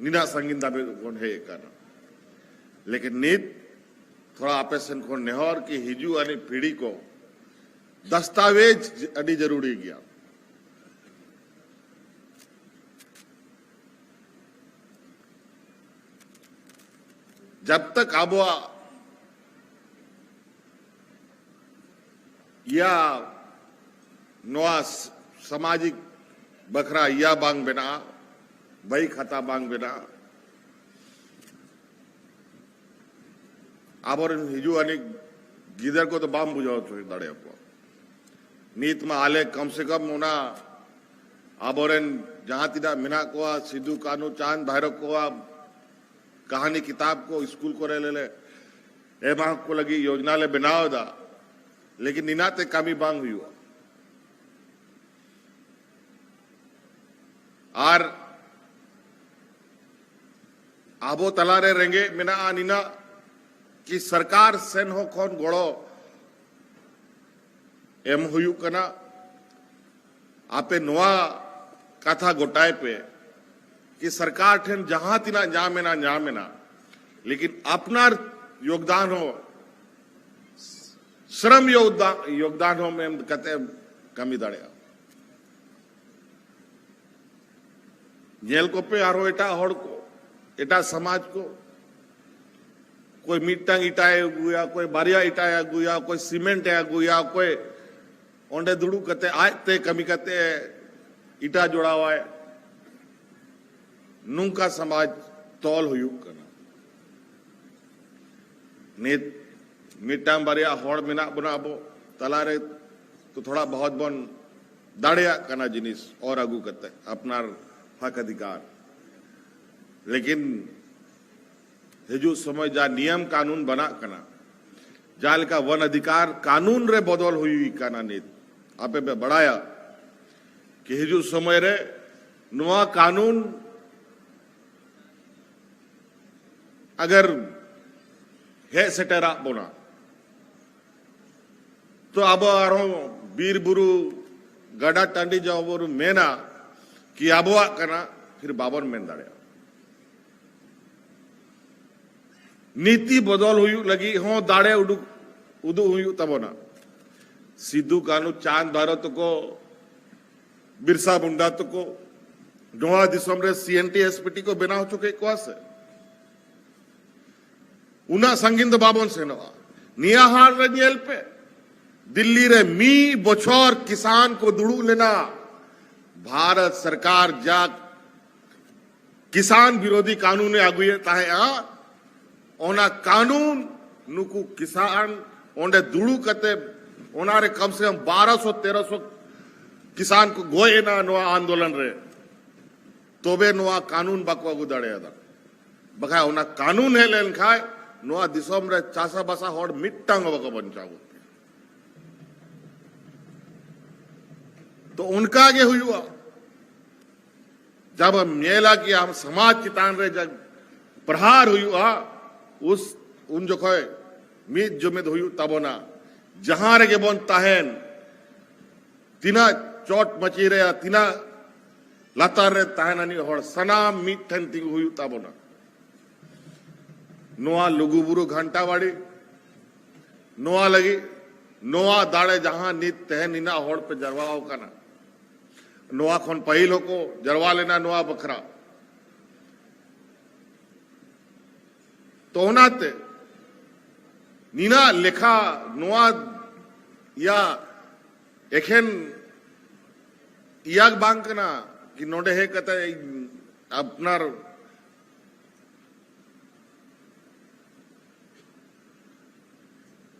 ᱱᱤᱱᱟᱜ ᱥᱟᱺᱜᱤᱧ ᱫᱷᱟᱹᱵᱤᱡ ᱵᱚᱱ ᱦᱮᱡ ᱟᱠᱟᱱᱟ᱾ ᱞᱮᱠᱤᱱ ᱱᱤᱛ ᱛᱷᱚᱲᱟ ᱟᱯᱮ ᱥᱮᱱ ᱠᱷᱚᱱ ᱱᱮᱦᱚᱨ ᱠᱤ ᱦᱤᱡᱩᱜ ᱟᱹᱱᱤᱡ ᱯᱤᱲᱦᱤ ᱠᱚ ᱫᱟᱥᱛᱟᱣᱮᱡᱽ ᱟᱹᱰᱤ ᱡᱟᱹᱨᱩᱲᱤ ᱜᱮᱭᱟ᱾ ᱡᱟᱵ ᱛᱟᱠ ᱟᱵᱚᱣᱟᱜ ᱤᱭᱟ ᱱᱚᱣᱟ ᱥᱟᱢᱟᱡᱤᱠ ᱵᱟᱠᱷᱨᱟ ᱤᱭᱟ ᱵᱟᱝ ᱵᱮᱱᱟᱜᱼᱟ, ᱵᱟᱭ ᱠᱷᱟᱛᱟ ᱵᱟᱝ ᱵᱮᱱᱟᱜᱼᱟ, ᱟᱵᱚᱨᱮᱱ ᱦᱤᱡᱩᱜ ᱟᱹᱱᱤᱡ ᱜᱤᱫᱟᱹᱨ ᱠᱚᱫᱚ ᱵᱟᱢ ᱵᱩᱡᱷᱟᱹᱣ ᱦᱚᱪᱚ ᱫᱟᱲᱮᱭᱟᱠᱚᱣᱟ᱾ ᱱᱤᱛ ᱢᱟ ᱟᱞᱮ ᱠᱚᱢ ᱥᱮ ᱠᱚᱢ ᱚᱱᱟ ᱟᱵᱚᱨᱮᱱ ᱡᱟᱦᱟᱸ ᱛᱤᱱᱟᱹᱜ ᱢᱮᱱᱟᱜ ᱠᱚᱣᱟ, ᱥᱤᱫᱩ, ᱠᱟᱹᱱᱦᱩ, ᱪᱟᱸᱫᱽ, ᱵᱷᱟᱭᱨᱚ ᱠᱚᱣᱟᱜ ᱠᱟᱹᱦᱱᱤ ᱠᱤᱛᱟᱵ ᱠᱚ ᱥᱠᱩᱞ ᱠᱚᱨᱮ ᱞᱮ ᱮᱢᱟ ᱠᱚ ᱞᱟᱹᱜᱤᱫ ᱭᱳᱡᱽᱱᱟ ᱞᱮ ᱵᱮᱱᱟᱣ ᱮᱫᱟ, ᱞᱮᱠᱤᱱ ᱱᱤᱱᱟᱜ ᱛᱮ ᱠᱟᱹᱢᱤ ᱵᱟᱝ ᱦᱩᱭᱩᱜᱼᱟ᱾ ᱟᱨ ᱟᱵᱚ ᱛᱟᱞᱟᱨᱮ ᱨᱮᱸᱜᱮᱡ ᱢᱮᱱᱟᱜᱼᱟ ᱱᱤᱱᱟᱜ ᱠᱤ ᱥᱚᱨᱠᱟᱨ ᱥᱮᱱ ᱦᱚᱸ ᱠᱷᱚᱱ ᱜᱚᱲᱚ ᱮᱢ ᱦᱩᱭᱩᱜ ᱠᱟᱱᱟ᱾ ᱟᱯᱮ ᱱᱚᱣᱟ ᱠᱟᱛᱷᱟ ᱜᱚᱴᱟᱭ ᱯᱮ ᱠᱤ ᱥᱚᱨᱠᱟᱨ ᱴᱷᱮᱱ ᱡᱟᱦᱟᱸ ᱛᱤᱱᱟᱜ ᱧᱟᱢ ᱮᱱᱟ, ᱧᱟᱢ ᱮᱱᱟ, ᱞᱮᱠᱤᱱ ᱟᱯᱱᱟᱨ ᱭᱳᱜᱽᱫᱟᱱ ᱦᱚᱸ, ᱥᱨᱚᱢ ᱭᱳᱜᱽᱫᱟᱱ, ᱭᱳᱜᱽᱫᱟᱱ ᱦᱚᱸ ᱮᱢ ᱠᱟᱛᱮ ᱮᱢ ᱠᱟᱹᱢᱤ ᱫᱟᱲᱮᱭᱟᱜᱼᱟ᱾ ᱧᱮᱞ ᱠᱚᱯᱮ ᱟᱨᱦᱚᱸ ᱮᱴᱟᱜ ᱦᱚᱲ ᱠᱚ, ᱮᱴᱟᱜ ᱥᱚᱢᱟᱡᱽ ᱠᱚ, ᱚᱠᱚᱭ ᱢᱤᱫᱴᱟᱝ ᱤᱴᱟᱭ ᱟᱹᱜᱩᱭᱟ, ᱚᱠᱚᱭ ᱵᱟᱨᱭᱟ ᱤᱴᱟᱭ ᱟᱹᱜᱩᱭᱟ, ᱚᱠᱚᱭ ᱥᱤᱢᱮᱱᱴ ᱮ ᱟᱹᱜᱩᱭᱟ, ᱚᱠᱚᱭ ᱚᱸᱰᱮ ᱫᱩᱲᱩᱵ ᱠᱟᱛᱮ ᱟᱡᱛᱮ ᱠᱟᱹᱢᱤ ᱠᱟᱛᱮ ᱤᱴᱟ ᱡᱚᱲᱟᱣᱟᱭ᱾ ᱱᱚᱝᱠᱟ ᱥᱚᱢᱟᱡᱽ ᱛᱚᱞ ᱦᱩᱭᱩᱜ ᱠᱟᱱᱟ᱾ ᱱᱤᱛ ᱢᱤᱫᱴᱟᱝ ᱵᱟᱨᱭᱟ ᱦᱚᱲ ᱢᱮᱱᱟᱜ ᱵᱚᱱᱟ ᱟᱵᱚ ᱛᱟᱞᱟᱨᱮ, ᱛᱚ ᱛᱷᱚᱲᱟ ᱵᱚᱦᱚᱛ ᱵᱚᱱ ᱫᱟᱲᱮᱭᱟᱜ ᱠᱟᱱᱟ ᱡᱤᱱᱤᱥ ᱚᱨ ᱟᱹᱜᱩ ᱠᱟᱛᱮ ᱟᱯᱱᱟᱨ ᱦᱚᱠ ᱚᱫᱷᱤᱠᱟᱨ᱾ ᱞᱮᱠᱤᱱ ᱦᱤᱡᱩᱜ ᱥᱚᱢᱚᱭ ᱡᱟ ᱱᱤᱭᱚᱢ ᱠᱟᱹᱱᱩᱱ ᱵᱮᱱᱟᱜ ᱠᱟᱱᱟ, ᱡᱟᱦᱟᱸ ᱞᱮᱠᱟ ᱵᱚᱱ ᱚᱫᱷᱤᱠᱟᱨ ᱠᱟᱹᱱᱩᱱ ᱨᱮ ᱵᱚᱫᱚᱞ ᱦᱩᱭ ᱠᱟᱱᱟ ᱱᱤᱛ, ᱟᱯᱮ ᱯᱮ ᱵᱟᱲᱟᱭᱟ ᱠᱤ ᱦᱤᱡᱩᱜ ᱥᱚᱢᱚᱭ ᱨᱮ ᱱᱚᱣᱟ ᱠᱟᱹᱱᱩᱱ ᱟᱜᱟᱨ ᱦᱮᱡ ᱥᱮᱴᱮᱨᱟᱜ ᱵᱚᱱᱟ, ᱛᱚ ᱟᱵᱚ ᱟᱨᱦᱚᱸ ᱵᱤᱨ ᱵᱩᱨᱩ, ᱜᱟᱰᱟ ᱴᱟᱺᱰᱤ ᱡᱟᱦᱟᱸ ᱵᱚᱱ ᱢᱮᱱᱟ ᱠᱤ ᱟᱵᱚᱣᱟᱜ ᱠᱟᱱᱟ, ᱯᱷᱤᱨ ᱵᱟᱵᱚᱱ ᱢᱮᱱ ᱫᱟᱲᱮᱭᱟᱜᱼᱟ᱾ ᱱᱤᱛᱤ ᱵᱚᱫᱚᱞ ᱦᱩᱭᱩᱜ ᱞᱟᱹᱜᱤᱫ ᱦᱚᱸ ᱫᱟᱲᱮ ᱩᱰᱩᱠ, ᱩᱫᱩᱜ ᱦᱩᱭᱩᱜ ᱛᱟᱵᱚᱱᱟ᱾ ᱥᱤᱫᱩ, ᱠᱟᱹᱱᱩ, ᱪᱟᱸᱫᱽ, ᱵᱷᱟᱭᱨᱚ ᱛᱟᱠᱚ, ᱵᱤᱨᱥᱟ ᱢᱩᱱᱰᱟ ᱛᱟᱠᱚ ᱱᱚᱣᱟ ᱫᱤᱥᱚᱢ ᱨᱮ ᱥᱤ N T S P T ᱠᱚ ᱵᱮᱱᱟᱣ ᱦᱚᱪᱚ ᱠᱮᱫ ᱠᱚᱣᱟ ᱥᱮ? ᱩᱱᱟᱹᱜ ᱥᱟᱺᱜᱤᱧ ᱫᱚ ᱵᱟᱵᱚᱱ ᱥᱮᱱᱚᱜᱼᱟ᱾ ᱱᱤᱭᱟᱹ ᱦᱟᱞ ᱨᱮ ᱧᱮᱞ ᱯᱮ, ᱫᱤᱞᱞᱤ ᱨᱮ ᱢᱤᱫ ᱵᱚᱪᱷᱚᱨ ᱠᱤᱥᱟᱱ ᱠᱚ ᱫᱩᱲᱩᱵ ᱞᱮᱱᱟ᱾ ᱵᱷᱟᱨᱚᱛ ᱥᱚᱨᱠᱟᱨ ᱡᱟ ᱠᱤᱥᱟᱱ ᱵᱤᱨᱳᱫᱷᱤ ᱠᱟᱹᱱᱩᱱᱮ ᱟᱹᱜᱩᱭᱮᱫ ᱛᱟᱦᱮᱸᱫᱼᱟ, ᱚᱱᱟ ᱠᱟᱹᱱᱩᱱ ᱱᱩᱠᱩ ᱠᱤᱥᱟᱱ ᱚᱸᱰᱮ ᱫᱩᱲᱩᱵ ᱠᱟᱛᱮ ᱚᱱᱟᱨᱮ ᱠᱚᱢ ᱥᱮ ᱠᱚᱢ ᱵᱟᱨᱚᱥᱚ ᱛᱮᱨᱚᱥᱚ ᱠᱤᱥᱟᱱ ᱠᱚ ᱜᱚᱡ ᱮᱱᱟ ᱱᱚᱣᱟ ᱟᱱᱫᱳᱞᱚᱱ ᱨᱮ, ᱛᱚᱵᱮ ᱱᱚᱣᱟ ᱠᱟᱹᱱᱩᱱ ᱵᱟᱠᱚ ᱟᱹᱜᱩ ᱫᱟᱲᱮᱭᱟᱫᱟ᱾ ᱵᱟᱠᱷᱟᱡ ᱚᱱᱟ ᱠᱟᱹᱱᱩᱱ ᱦᱮᱡ ᱞᱮᱱᱠᱷᱟᱡ ᱱᱚᱣᱟ ᱫᱤᱥᱚᱢ ᱨᱮ ᱪᱟᱥᱟᱵᱟᱥᱟ ᱦᱚᱲ ᱢᱤᱫᱴᱟᱝ ᱦᱚᱸ ᱵᱟᱠᱚ ᱵᱟᱧᱪᱟᱣ ᱠᱚᱜ ᱠᱮᱭᱟ᱾ ᱛᱚ ᱚᱱᱠᱟ ᱜᱮ ᱦᱩᱭᱩᱜᱼᱟ᱾ ᱡᱟᱵ ᱟᱢ ᱧᱮᱞᱟ ᱠᱤ ᱟᱢ ᱥᱚᱢᱟᱡᱽ ᱪᱮᱛᱟᱱ ᱨᱮ ᱡᱟᱵ ᱯᱨᱚᱦᱟᱨ ᱦᱩᱭᱩᱜᱼᱟ, ᱩᱥ, ᱩᱱ ᱡᱚᱠᱷᱚᱡ ᱢᱤᱫ ᱡᱩᱢᱤᱫ ᱦᱩᱭᱩᱜ ᱛᱟᱵᱚᱱᱟ᱾ ᱡᱟᱦᱟᱸ ᱨᱮᱜᱮ ᱵᱚᱱ ᱛᱟᱦᱮᱱ, ᱛᱤᱱᱟᱹᱜ ᱪᱚᱴ ᱢᱟᱹᱪᱤ ᱨᱮ, ᱛᱤᱱᱟᱹᱜ ᱞᱟᱛᱟᱨ ᱨᱮ ᱛᱟᱦᱮᱱ ᱟᱹᱱᱤᱡ ᱦᱚᱲ, ᱥᱟᱱᱟᱢ ᱢᱤᱫ ᱴᱷᱮᱱ ᱛᱤᱸᱜᱩ ᱦᱩᱭᱩᱜ ᱛᱟᱵᱚᱱᱟ᱾ ᱱᱚᱣᱟ ᱞᱩᱜᱩᱵᱩᱨᱩ ᱜᱷᱟᱱᱴᱟ ᱵᱟᱲᱤ, ᱱᱚᱣᱟ ᱞᱟᱹᱜᱤᱫ, ᱱᱚᱣᱟ ᱫᱟᱲᱮ ᱡᱟᱦᱟᱸ ᱱᱤᱛ ᱛᱮᱦᱮᱧ ᱱᱤᱱᱟᱹᱜ ᱦᱚᱲ ᱯᱮ ᱡᱟᱨᱣᱟ ᱟᱠᱟᱱᱟ, ᱱᱚᱣᱟ ᱠᱷᱚᱱ ᱯᱟᱹᱦᱤᱞ ᱦᱚᱸᱠᱚ ᱡᱟᱨᱣᱟ ᱞᱮᱱᱟ ᱱᱚᱣᱟ ᱵᱟᱠᱷᱨᱟ᱾ ᱛᱚ ᱚᱱᱟᱛᱮ ᱱᱤᱱᱟᱹᱜ ᱞᱮᱠᱷᱟ ᱱᱚᱣᱟ ᱭᱟ ᱮᱠᱷᱮᱱ ᱤᱭᱟᱹ ᱵᱟᱝ ᱠᱟᱱᱟ ᱠᱤ ᱱᱚᱰᱮ ᱦᱮᱡ ᱠᱟᱛᱮ ᱤᱧ ᱟᱯᱱᱟᱨ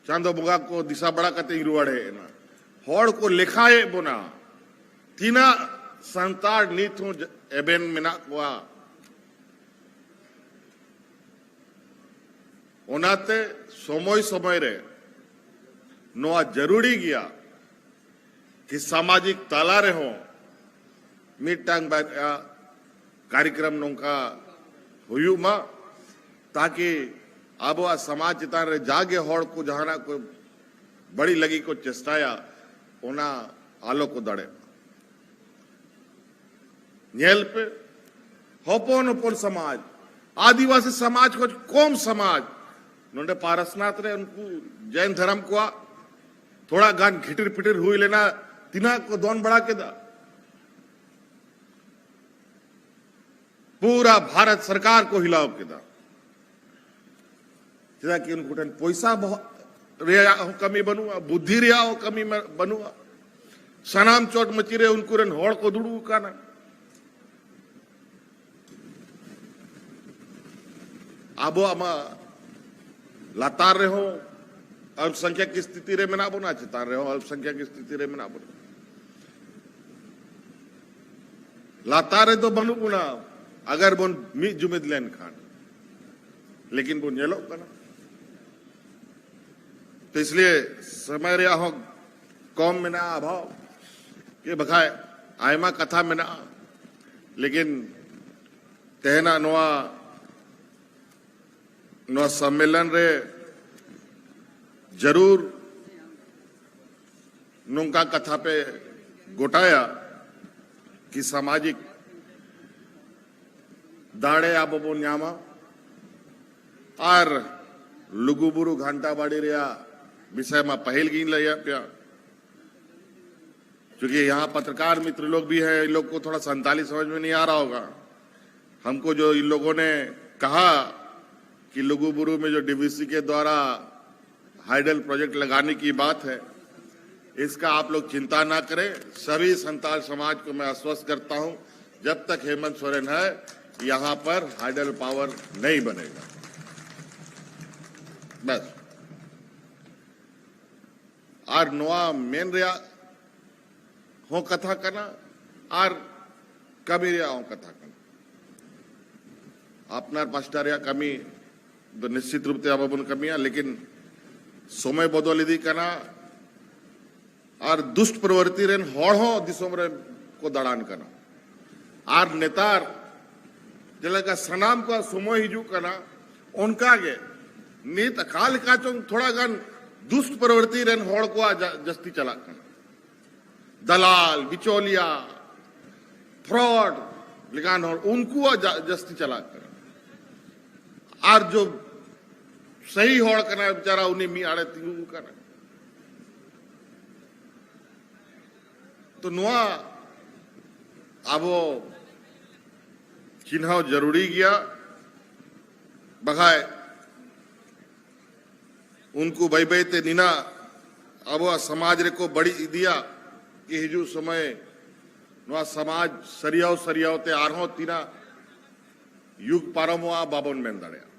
ᱪᱟᱸᱫᱚ ᱵᱚᱸᱜᱟ ᱠᱚ ᱫᱤᱥᱟᱹ ᱵᱟᱲᱟ ᱠᱟᱛᱮ ᱤᱧ ᱨᱩᱣᱟᱹᱲ ᱦᱮᱡ ᱮᱱᱟ᱾ ᱦᱚᱲ ᱠᱚ ᱞᱮᱠᱷᱟᱭᱮᱫ ᱵᱚᱱᱟ, ᱛᱤᱱᱟᱹᱜ ᱥᱟᱱᱛᱟᱲ ᱱᱤᱛ ᱦᱚᱸ ᱮᱵᱷᱮᱱ ᱢᱮᱱᱟᱜ ᱠᱚᱣᱟ᱾ ᱚᱱᱟᱛᱮ ᱥᱚᱢᱚᱭ ᱥᱚᱢᱚᱭ ᱨᱮ ᱱᱚᱣᱟ ᱡᱟᱹᱨᱩᱲᱤ ᱜᱮᱭᱟ ᱠᱤ ᱥᱟᱢᱟᱡᱤᱠ ᱛᱟᱞᱟ ᱨᱮᱦᱚᱸ ᱢᱤᱫᱴᱟᱝ ᱵᱟᱨᱭᱟ ᱠᱟᱨᱭᱚᱠᱨᱚᱢ ᱱᱚᱝᱠᱟ ᱦᱩᱭᱩᱜ ᱢᱟ, ᱛᱟᱠᱤ ᱟᱵᱚᱣᱟᱜ ᱥᱚᱢᱟᱡᱽ ᱪᱮᱛᱟᱱ ᱨᱮ ᱡᱟᱜᱮ ᱦᱚᱲ ᱠᱚ ᱡᱟᱦᱟᱱᱟᱜ ᱠᱚ ᱵᱟᱹᱲᱤᱡ ᱞᱟᱹᱜᱤᱫ ᱠᱚ ᱪᱮᱥᱴᱟᱭᱟ, ᱚᱱᱟ ᱟᱞᱚ ᱠᱚ ᱫᱟᱲᱮᱜ ᱢᱟ᱾ ᱧᱮᱞ ᱯᱮ, ᱦᱚᱯᱚᱱ ᱦᱚᱯᱚᱱ ᱥᱚᱢᱟᱡᱽ, ᱟᱹᱫᱤᱵᱟᱹᱥᱤ ᱥᱚᱢᱟᱡᱽ ᱠᱷᱚᱱ ᱠᱚᱢ ᱥᱚᱢᱟᱡᱽ, ᱱᱚᱰᱮ ᱯᱟᱨᱥᱱᱟᱛᱷ ᱨᱮ ᱩᱱᱠᱩ ᱡᱮᱱ ᱫᱷᱚᱨᱚᱢ ᱠᱚᱣᱟᱜ ᱛᱷᱚᱲᱟ ᱜᱟᱱ ᱜᱷᱤᱴᱤᱨ ᱯᱤᱴᱤᱨ ᱦᱩᱭ ᱞᱮᱱᱟ, ᱛᱤᱱᱟᱹᱜ ᱠᱚ ᱫᱚᱱ ᱵᱟᱲᱟ ᱠᱮᱫᱟ, ᱯᱩᱨᱟ ᱵᱷᱟᱨᱚᱛ ᱥᱚᱨᱠᱟᱨ ᱠᱚ ᱦᱤᱞᱟᱣ ᱠᱮᱫᱟ᱾ ᱪᱮᱫᱟᱜ ᱠᱤ ᱩᱱᱠᱩ ᱴᱷᱮᱱ ᱯᱚᱭᱥᱟ ᱵᱚᱦᱚᱜ ᱨᱮᱭᱟᱜ ᱦᱚᱸ ᱠᱟᱹᱢᱤ ᱵᱟᱹᱱᱩᱜᱼᱟ, ᱵᱩᱫᱽᱫᱷᱤ ᱨᱮᱭᱟᱜ ᱦᱚᱸ ᱠᱟᱹᱢᱤ ᱢᱟ-, ᱵᱟᱹᱱᱩᱜᱼᱟ᱾ ᱥᱟᱱᱟᱢ ᱪᱚᱴ ᱢᱟᱹᱪᱤ ᱨᱮ ᱩᱱᱠᱩ ᱨᱮᱱ ᱦᱚᱲ ᱠᱚ ᱫᱩᱲᱩᱵ ᱟᱠᱟᱱᱟ᱾ ᱟᱵᱚᱣᱟᱜ ᱢᱟ ᱞᱟᱛᱟᱨ ᱨᱮᱦᱚᱸ ᱚᱞᱯᱥᱚᱝᱠᱷᱭᱟ ᱠᱤ ᱥᱛᱷᱤᱛᱤ ᱨᱮ ᱢᱮᱱᱟᱜ ᱵᱚᱱᱟ, ᱪᱮᱛᱟᱱ ᱨᱮᱦᱚᱸ ᱚᱞᱯᱥᱚᱝᱠᱷᱭᱟ ᱠᱤ ᱥᱛᱷᱤᱛᱤ ᱨᱮ ᱢᱮᱱᱟᱜ ᱵᱚᱱᱟ᱾ ᱞᱟᱛᱟᱨ ᱨᱮᱫᱚ ᱵᱟᱹᱱᱩᱜ ᱵᱚᱱᱟ, ᱟᱜᱟᱨ ᱵᱚᱱ ᱢᱤᱫ ᱡᱩᱢᱤᱫ ᱞᱮᱱᱠᱷᱟᱱ, ᱞᱮᱠᱤᱱ ᱵᱚᱱ ᱧᱮᱞᱚᱜ ᱠᱟᱱᱟ᱾ ᱛᱚ ᱤᱥᱞᱤᱭᱮ ᱥᱚᱢᱚᱭ ᱨᱮᱭᱟᱜ ᱦᱚᱸ ᱠᱚᱢ ᱢᱮᱱᱟᱜᱼᱟ, ᱚᱵᱷᱟᱵᱽ ᱜᱮ, ᱵᱟᱠᱷᱟᱡ ᱟᱭᱢᱟ ᱠᱟᱛᱷᱟ ᱢᱮᱱᱟᱜᱼᱟ, ᱞᱮᱠᱤᱱ ᱛᱮᱦᱮᱧᱟᱜ ᱱᱚᱣᱟ, ᱱᱚᱣᱟ ᱥᱚᱢᱢᱮᱞᱚᱱ ᱨᱮ ᱡᱟᱹᱨᱩᱲ ᱱᱚᱝᱠᱟ ᱠᱟᱛᱷᱟ ᱯᱮ ᱜᱚᱴᱟᱭᱟ ᱠᱤ ᱥᱟᱢᱟᱡᱤᱠ ᱫᱟᱲᱮ ᱟᱵᱚ ᱵᱚᱱ ᱧᱟᱢᱟ᱾ ᱟᱨ ᱞᱩᱜᱩᱵᱩᱨᱩ ᱜᱷᱟᱱᱴᱟ ᱵᱟᱲᱤ ᱨᱮᱭᱟᱜ ᱵᱤᱥᱚᱭ ᱢᱟ ᱯᱟᱹᱦᱤᱞ ᱜᱤᱧ ᱞᱟᱹᱭᱟᱫ ᱯᱮᱭᱟ, क्योंकि यहाँ पत्रकार मित्र लोग भी हैं, इन लोग को थोड़ा संताली समझ में नहीं आ रहा होगा। हमको जो इन लोगों ने कहा कि लुगुबुरु में जो डीवीसी के द्वारा हाइडल प्रोजेक्ट लगाने की बात है, इसका आप लोग चिंता ना करें। सभी संताल समाज को मैं आश्वस्त करता हूं, जब तक हेमंत सोरेन है, यहां पर हाइडल पावर नहीं बनेगा। बस। ᱟᱨ ᱱᱚᱣᱟ ᱢᱮᱱ ᱨᱮᱭᱟᱜ ᱦᱚᱸ ᱠᱟᱛᱷᱟ ᱠᱟᱱᱟ, ᱟᱨ ᱠᱟᱹᱢᱤ ᱨᱮᱭᱟᱜ ᱦᱚᱸ ᱠᱟᱛᱷᱟ ᱠᱟᱱᱟ᱾ ᱟᱯᱱᱟᱨ ᱯᱟᱥᱴᱟ ᱨᱮᱭᱟᱜ ᱠᱟᱹᱢᱤ ᱫᱚ ᱱᱤᱥᱪᱤᱛ ᱨᱩᱯ ᱛᱮ ᱟᱵᱚ ᱵᱚᱱ ᱠᱟᱹᱢᱤᱭᱟ, ᱞᱮᱠᱤᱱ ᱥᱚᱢᱚᱭ ᱵᱚᱫᱚᱞ ᱤᱫᱤᱜ ᱠᱟᱱᱟ ᱟᱨ ᱫᱩᱥᱴ ᱯᱨᱚᱵᱨᱛᱤ ᱨᱮᱱ ᱦᱚᱲ ᱦᱚᱸ ᱫᱤᱥᱚᱢ ᱨᱮ ᱠᱚ ᱫᱟᱬᱟᱱ ᱠᱟᱱᱟ᱾ ᱟᱨ ᱱᱮᱛᱟᱨ ᱡᱮᱞᱮᱠᱟ ᱥᱟᱱᱟᱢ ᱠᱚᱣᱟᱜ ᱥᱚᱢᱚᱭ ᱦᱤᱡᱩᱜ ᱠᱟᱱᱟ, ᱚᱱᱠᱟ ᱜᱮ ᱱᱤᱛ ᱚᱠᱟ ᱞᱮᱠᱟ ᱪᱚᱝ ᱛᱷᱚᱲᱟ ᱜᱟᱱ ᱫᱩᱥᱴ ᱯᱨᱚᱵᱨᱛᱤ ᱨᱮᱱ ᱦᱚᱲ ᱠᱚᱣᱟᱜ ᱡᱟ-, ᱡᱟᱹᱥᱛᱤ ᱪᱟᱞᱟᱜ ᱠᱟᱱᱟ᱾ ᱫᱟᱞᱟᱞ, ᱵᱤᱪᱚᱞᱤᱭᱟ, ᱯᱷᱨᱚᱰ ᱞᱮᱠᱟᱱ ᱦᱚᱲ, ᱩᱱᱠᱩᱣᱟᱜ ᱡᱟ-, ᱡᱟᱹᱥᱛᱤ ᱪᱟᱞᱟᱜ ᱠᱟᱱᱟ᱾ ᱟᱨ ᱡᱚ ᱥᱟᱹᱦᱤ ᱦᱚᱲ ᱠᱟᱱᱟᱭ ᱵᱮᱪᱟᱨᱟ, ᱩᱱᱤ ᱢᱤᱫ ᱟᱲᱮ ᱛᱤᱸᱜᱩ ᱠᱟᱱᱟ᱾ ᱛᱚ ᱱᱚᱣᱟ ᱟᱵᱚ ᱪᱤᱱᱦᱟᱹᱣ ᱡᱟᱹᱨᱩᱲᱤ ᱜᱮᱭᱟ, ᱵᱟᱠᱷᱟᱡ ᱩᱱᱠᱩ ᱵᱟᱹᱭ ᱵᱟᱹᱭ ᱛᱮ ᱱᱤᱱᱟᱜ ᱟᱵᱚᱣᱟᱜ ᱥᱚᱢᱟᱡᱽ ᱨᱮᱠᱚ ᱵᱟᱹᱲᱤᱡ ᱤᱫᱤᱭᱟ ᱠᱤ ᱦᱤᱡᱩᱜ ᱥᱚᱢᱚᱭ ᱱᱚᱣᱟ ᱥᱚᱢᱟᱡᱽ ᱥᱟᱹᱨᱭᱟᱹᱣ ᱥᱟᱹᱨᱭᱟᱹᱣ ᱛᱮ ᱟᱨᱦᱚᱸ ᱛᱤᱱᱟᱹᱜ ᱭᱩᱜᱽ ᱯᱟᱨᱚᱢᱚᱜᱼᱟ, ᱵᱟᱵᱚᱱ ᱢᱮᱱ ᱫᱟᱲᱮᱭᱟᱜᱼᱟ᱾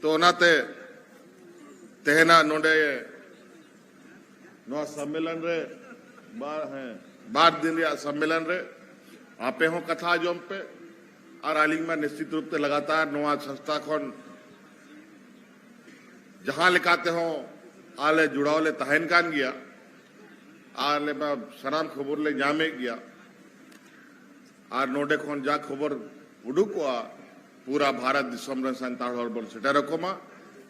ᱛᱚ ᱚᱱᱟᱛᱮ ᱛᱮᱦᱮᱧᱟᱜ ᱱᱚᱰᱮ ᱱᱚᱣᱟ ᱥᱚᱢᱢᱮᱞᱚᱱ ᱨᱮ ᱵᱟᱨ, ᱦᱮᱸ, ᱵᱟᱨ ᱫᱤᱱ ᱨᱮᱭᱟᱜ ᱥᱚᱢᱢᱮᱞᱚᱱ ᱨᱮ ᱟᱯᱮ ᱦᱚᱸ ᱠᱟᱛᱷᱟ ᱟᱸᱡᱚᱢ ᱯᱮ, ᱟᱨ ᱟᱹᱞᱤᱧ ᱢᱟ ᱱᱤᱥᱪᱤᱛ ᱨᱩᱯ ᱛᱮ ᱞᱟᱜᱟᱛᱟᱨ ᱱᱚᱣᱟ ᱥᱚᱝᱥᱛᱷᱟ ᱠᱷᱚᱱ ᱡᱟᱦᱟᱸ ᱞᱮᱠᱟ ᱛᱮᱦᱚᱸ ᱟᱞᱮ ᱡᱩᱲᱟᱣ ᱞᱮ ᱛᱟᱦᱮᱱ ᱠᱟᱱ ᱜᱮᱭᱟ, ᱟᱨ ᱞᱮ ᱢᱟ ᱥᱟᱱᱟᱢ ᱠᱷᱚᱵᱚᱨ ᱞᱮ ᱧᱟᱢᱮᱫ ᱜᱮᱭᱟ᱾ ᱟᱨ ᱱᱚᱰᱮ ᱠᱷᱚᱱ ᱡᱟ ᱠᱷᱚᱵᱚᱨ ᱩᱰᱩᱠᱚᱜᱼᱟ, ᱯᱩᱨᱟ ᱵᱷᱟᱨᱚᱛ ᱫᱤᱥᱚᱢ ᱨᱮᱱ ᱥᱟᱱᱛᱟᱲ ᱦᱚᱲ ᱵᱚᱱ ᱥᱮᱴᱮᱨ ᱟᱠᱚ ᱢᱟ᱾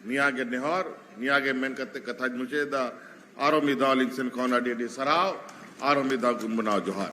ᱱᱤᱭᱟᱹ ᱜᱮ ᱱᱮᱦᱚᱨ, ᱱᱤᱭᱟᱹ ᱜᱮ ᱢᱮᱱ ᱠᱟᱛᱮ ᱠᱟᱛᱷᱟᱧ ᱢᱩᱪᱟᱹᱫ ᱮᱫᱟ᱾ ᱟᱨᱚ ᱢᱤᱫ ᱫᱷᱟᱣ ᱟᱹᱞᱤᱧ ᱥᱮᱱ ᱠᱷᱚᱱ ᱟᱹᱰᱤ ᱟᱹᱰᱤ ᱥᱟᱨᱦᱟᱣ, ᱟᱨᱚ ᱢᱤᱫ ᱫᱷᱟᱣ ᱜᱩᱱᱢᱟᱱᱟᱣ ᱡᱚᱦᱟᱨ᱾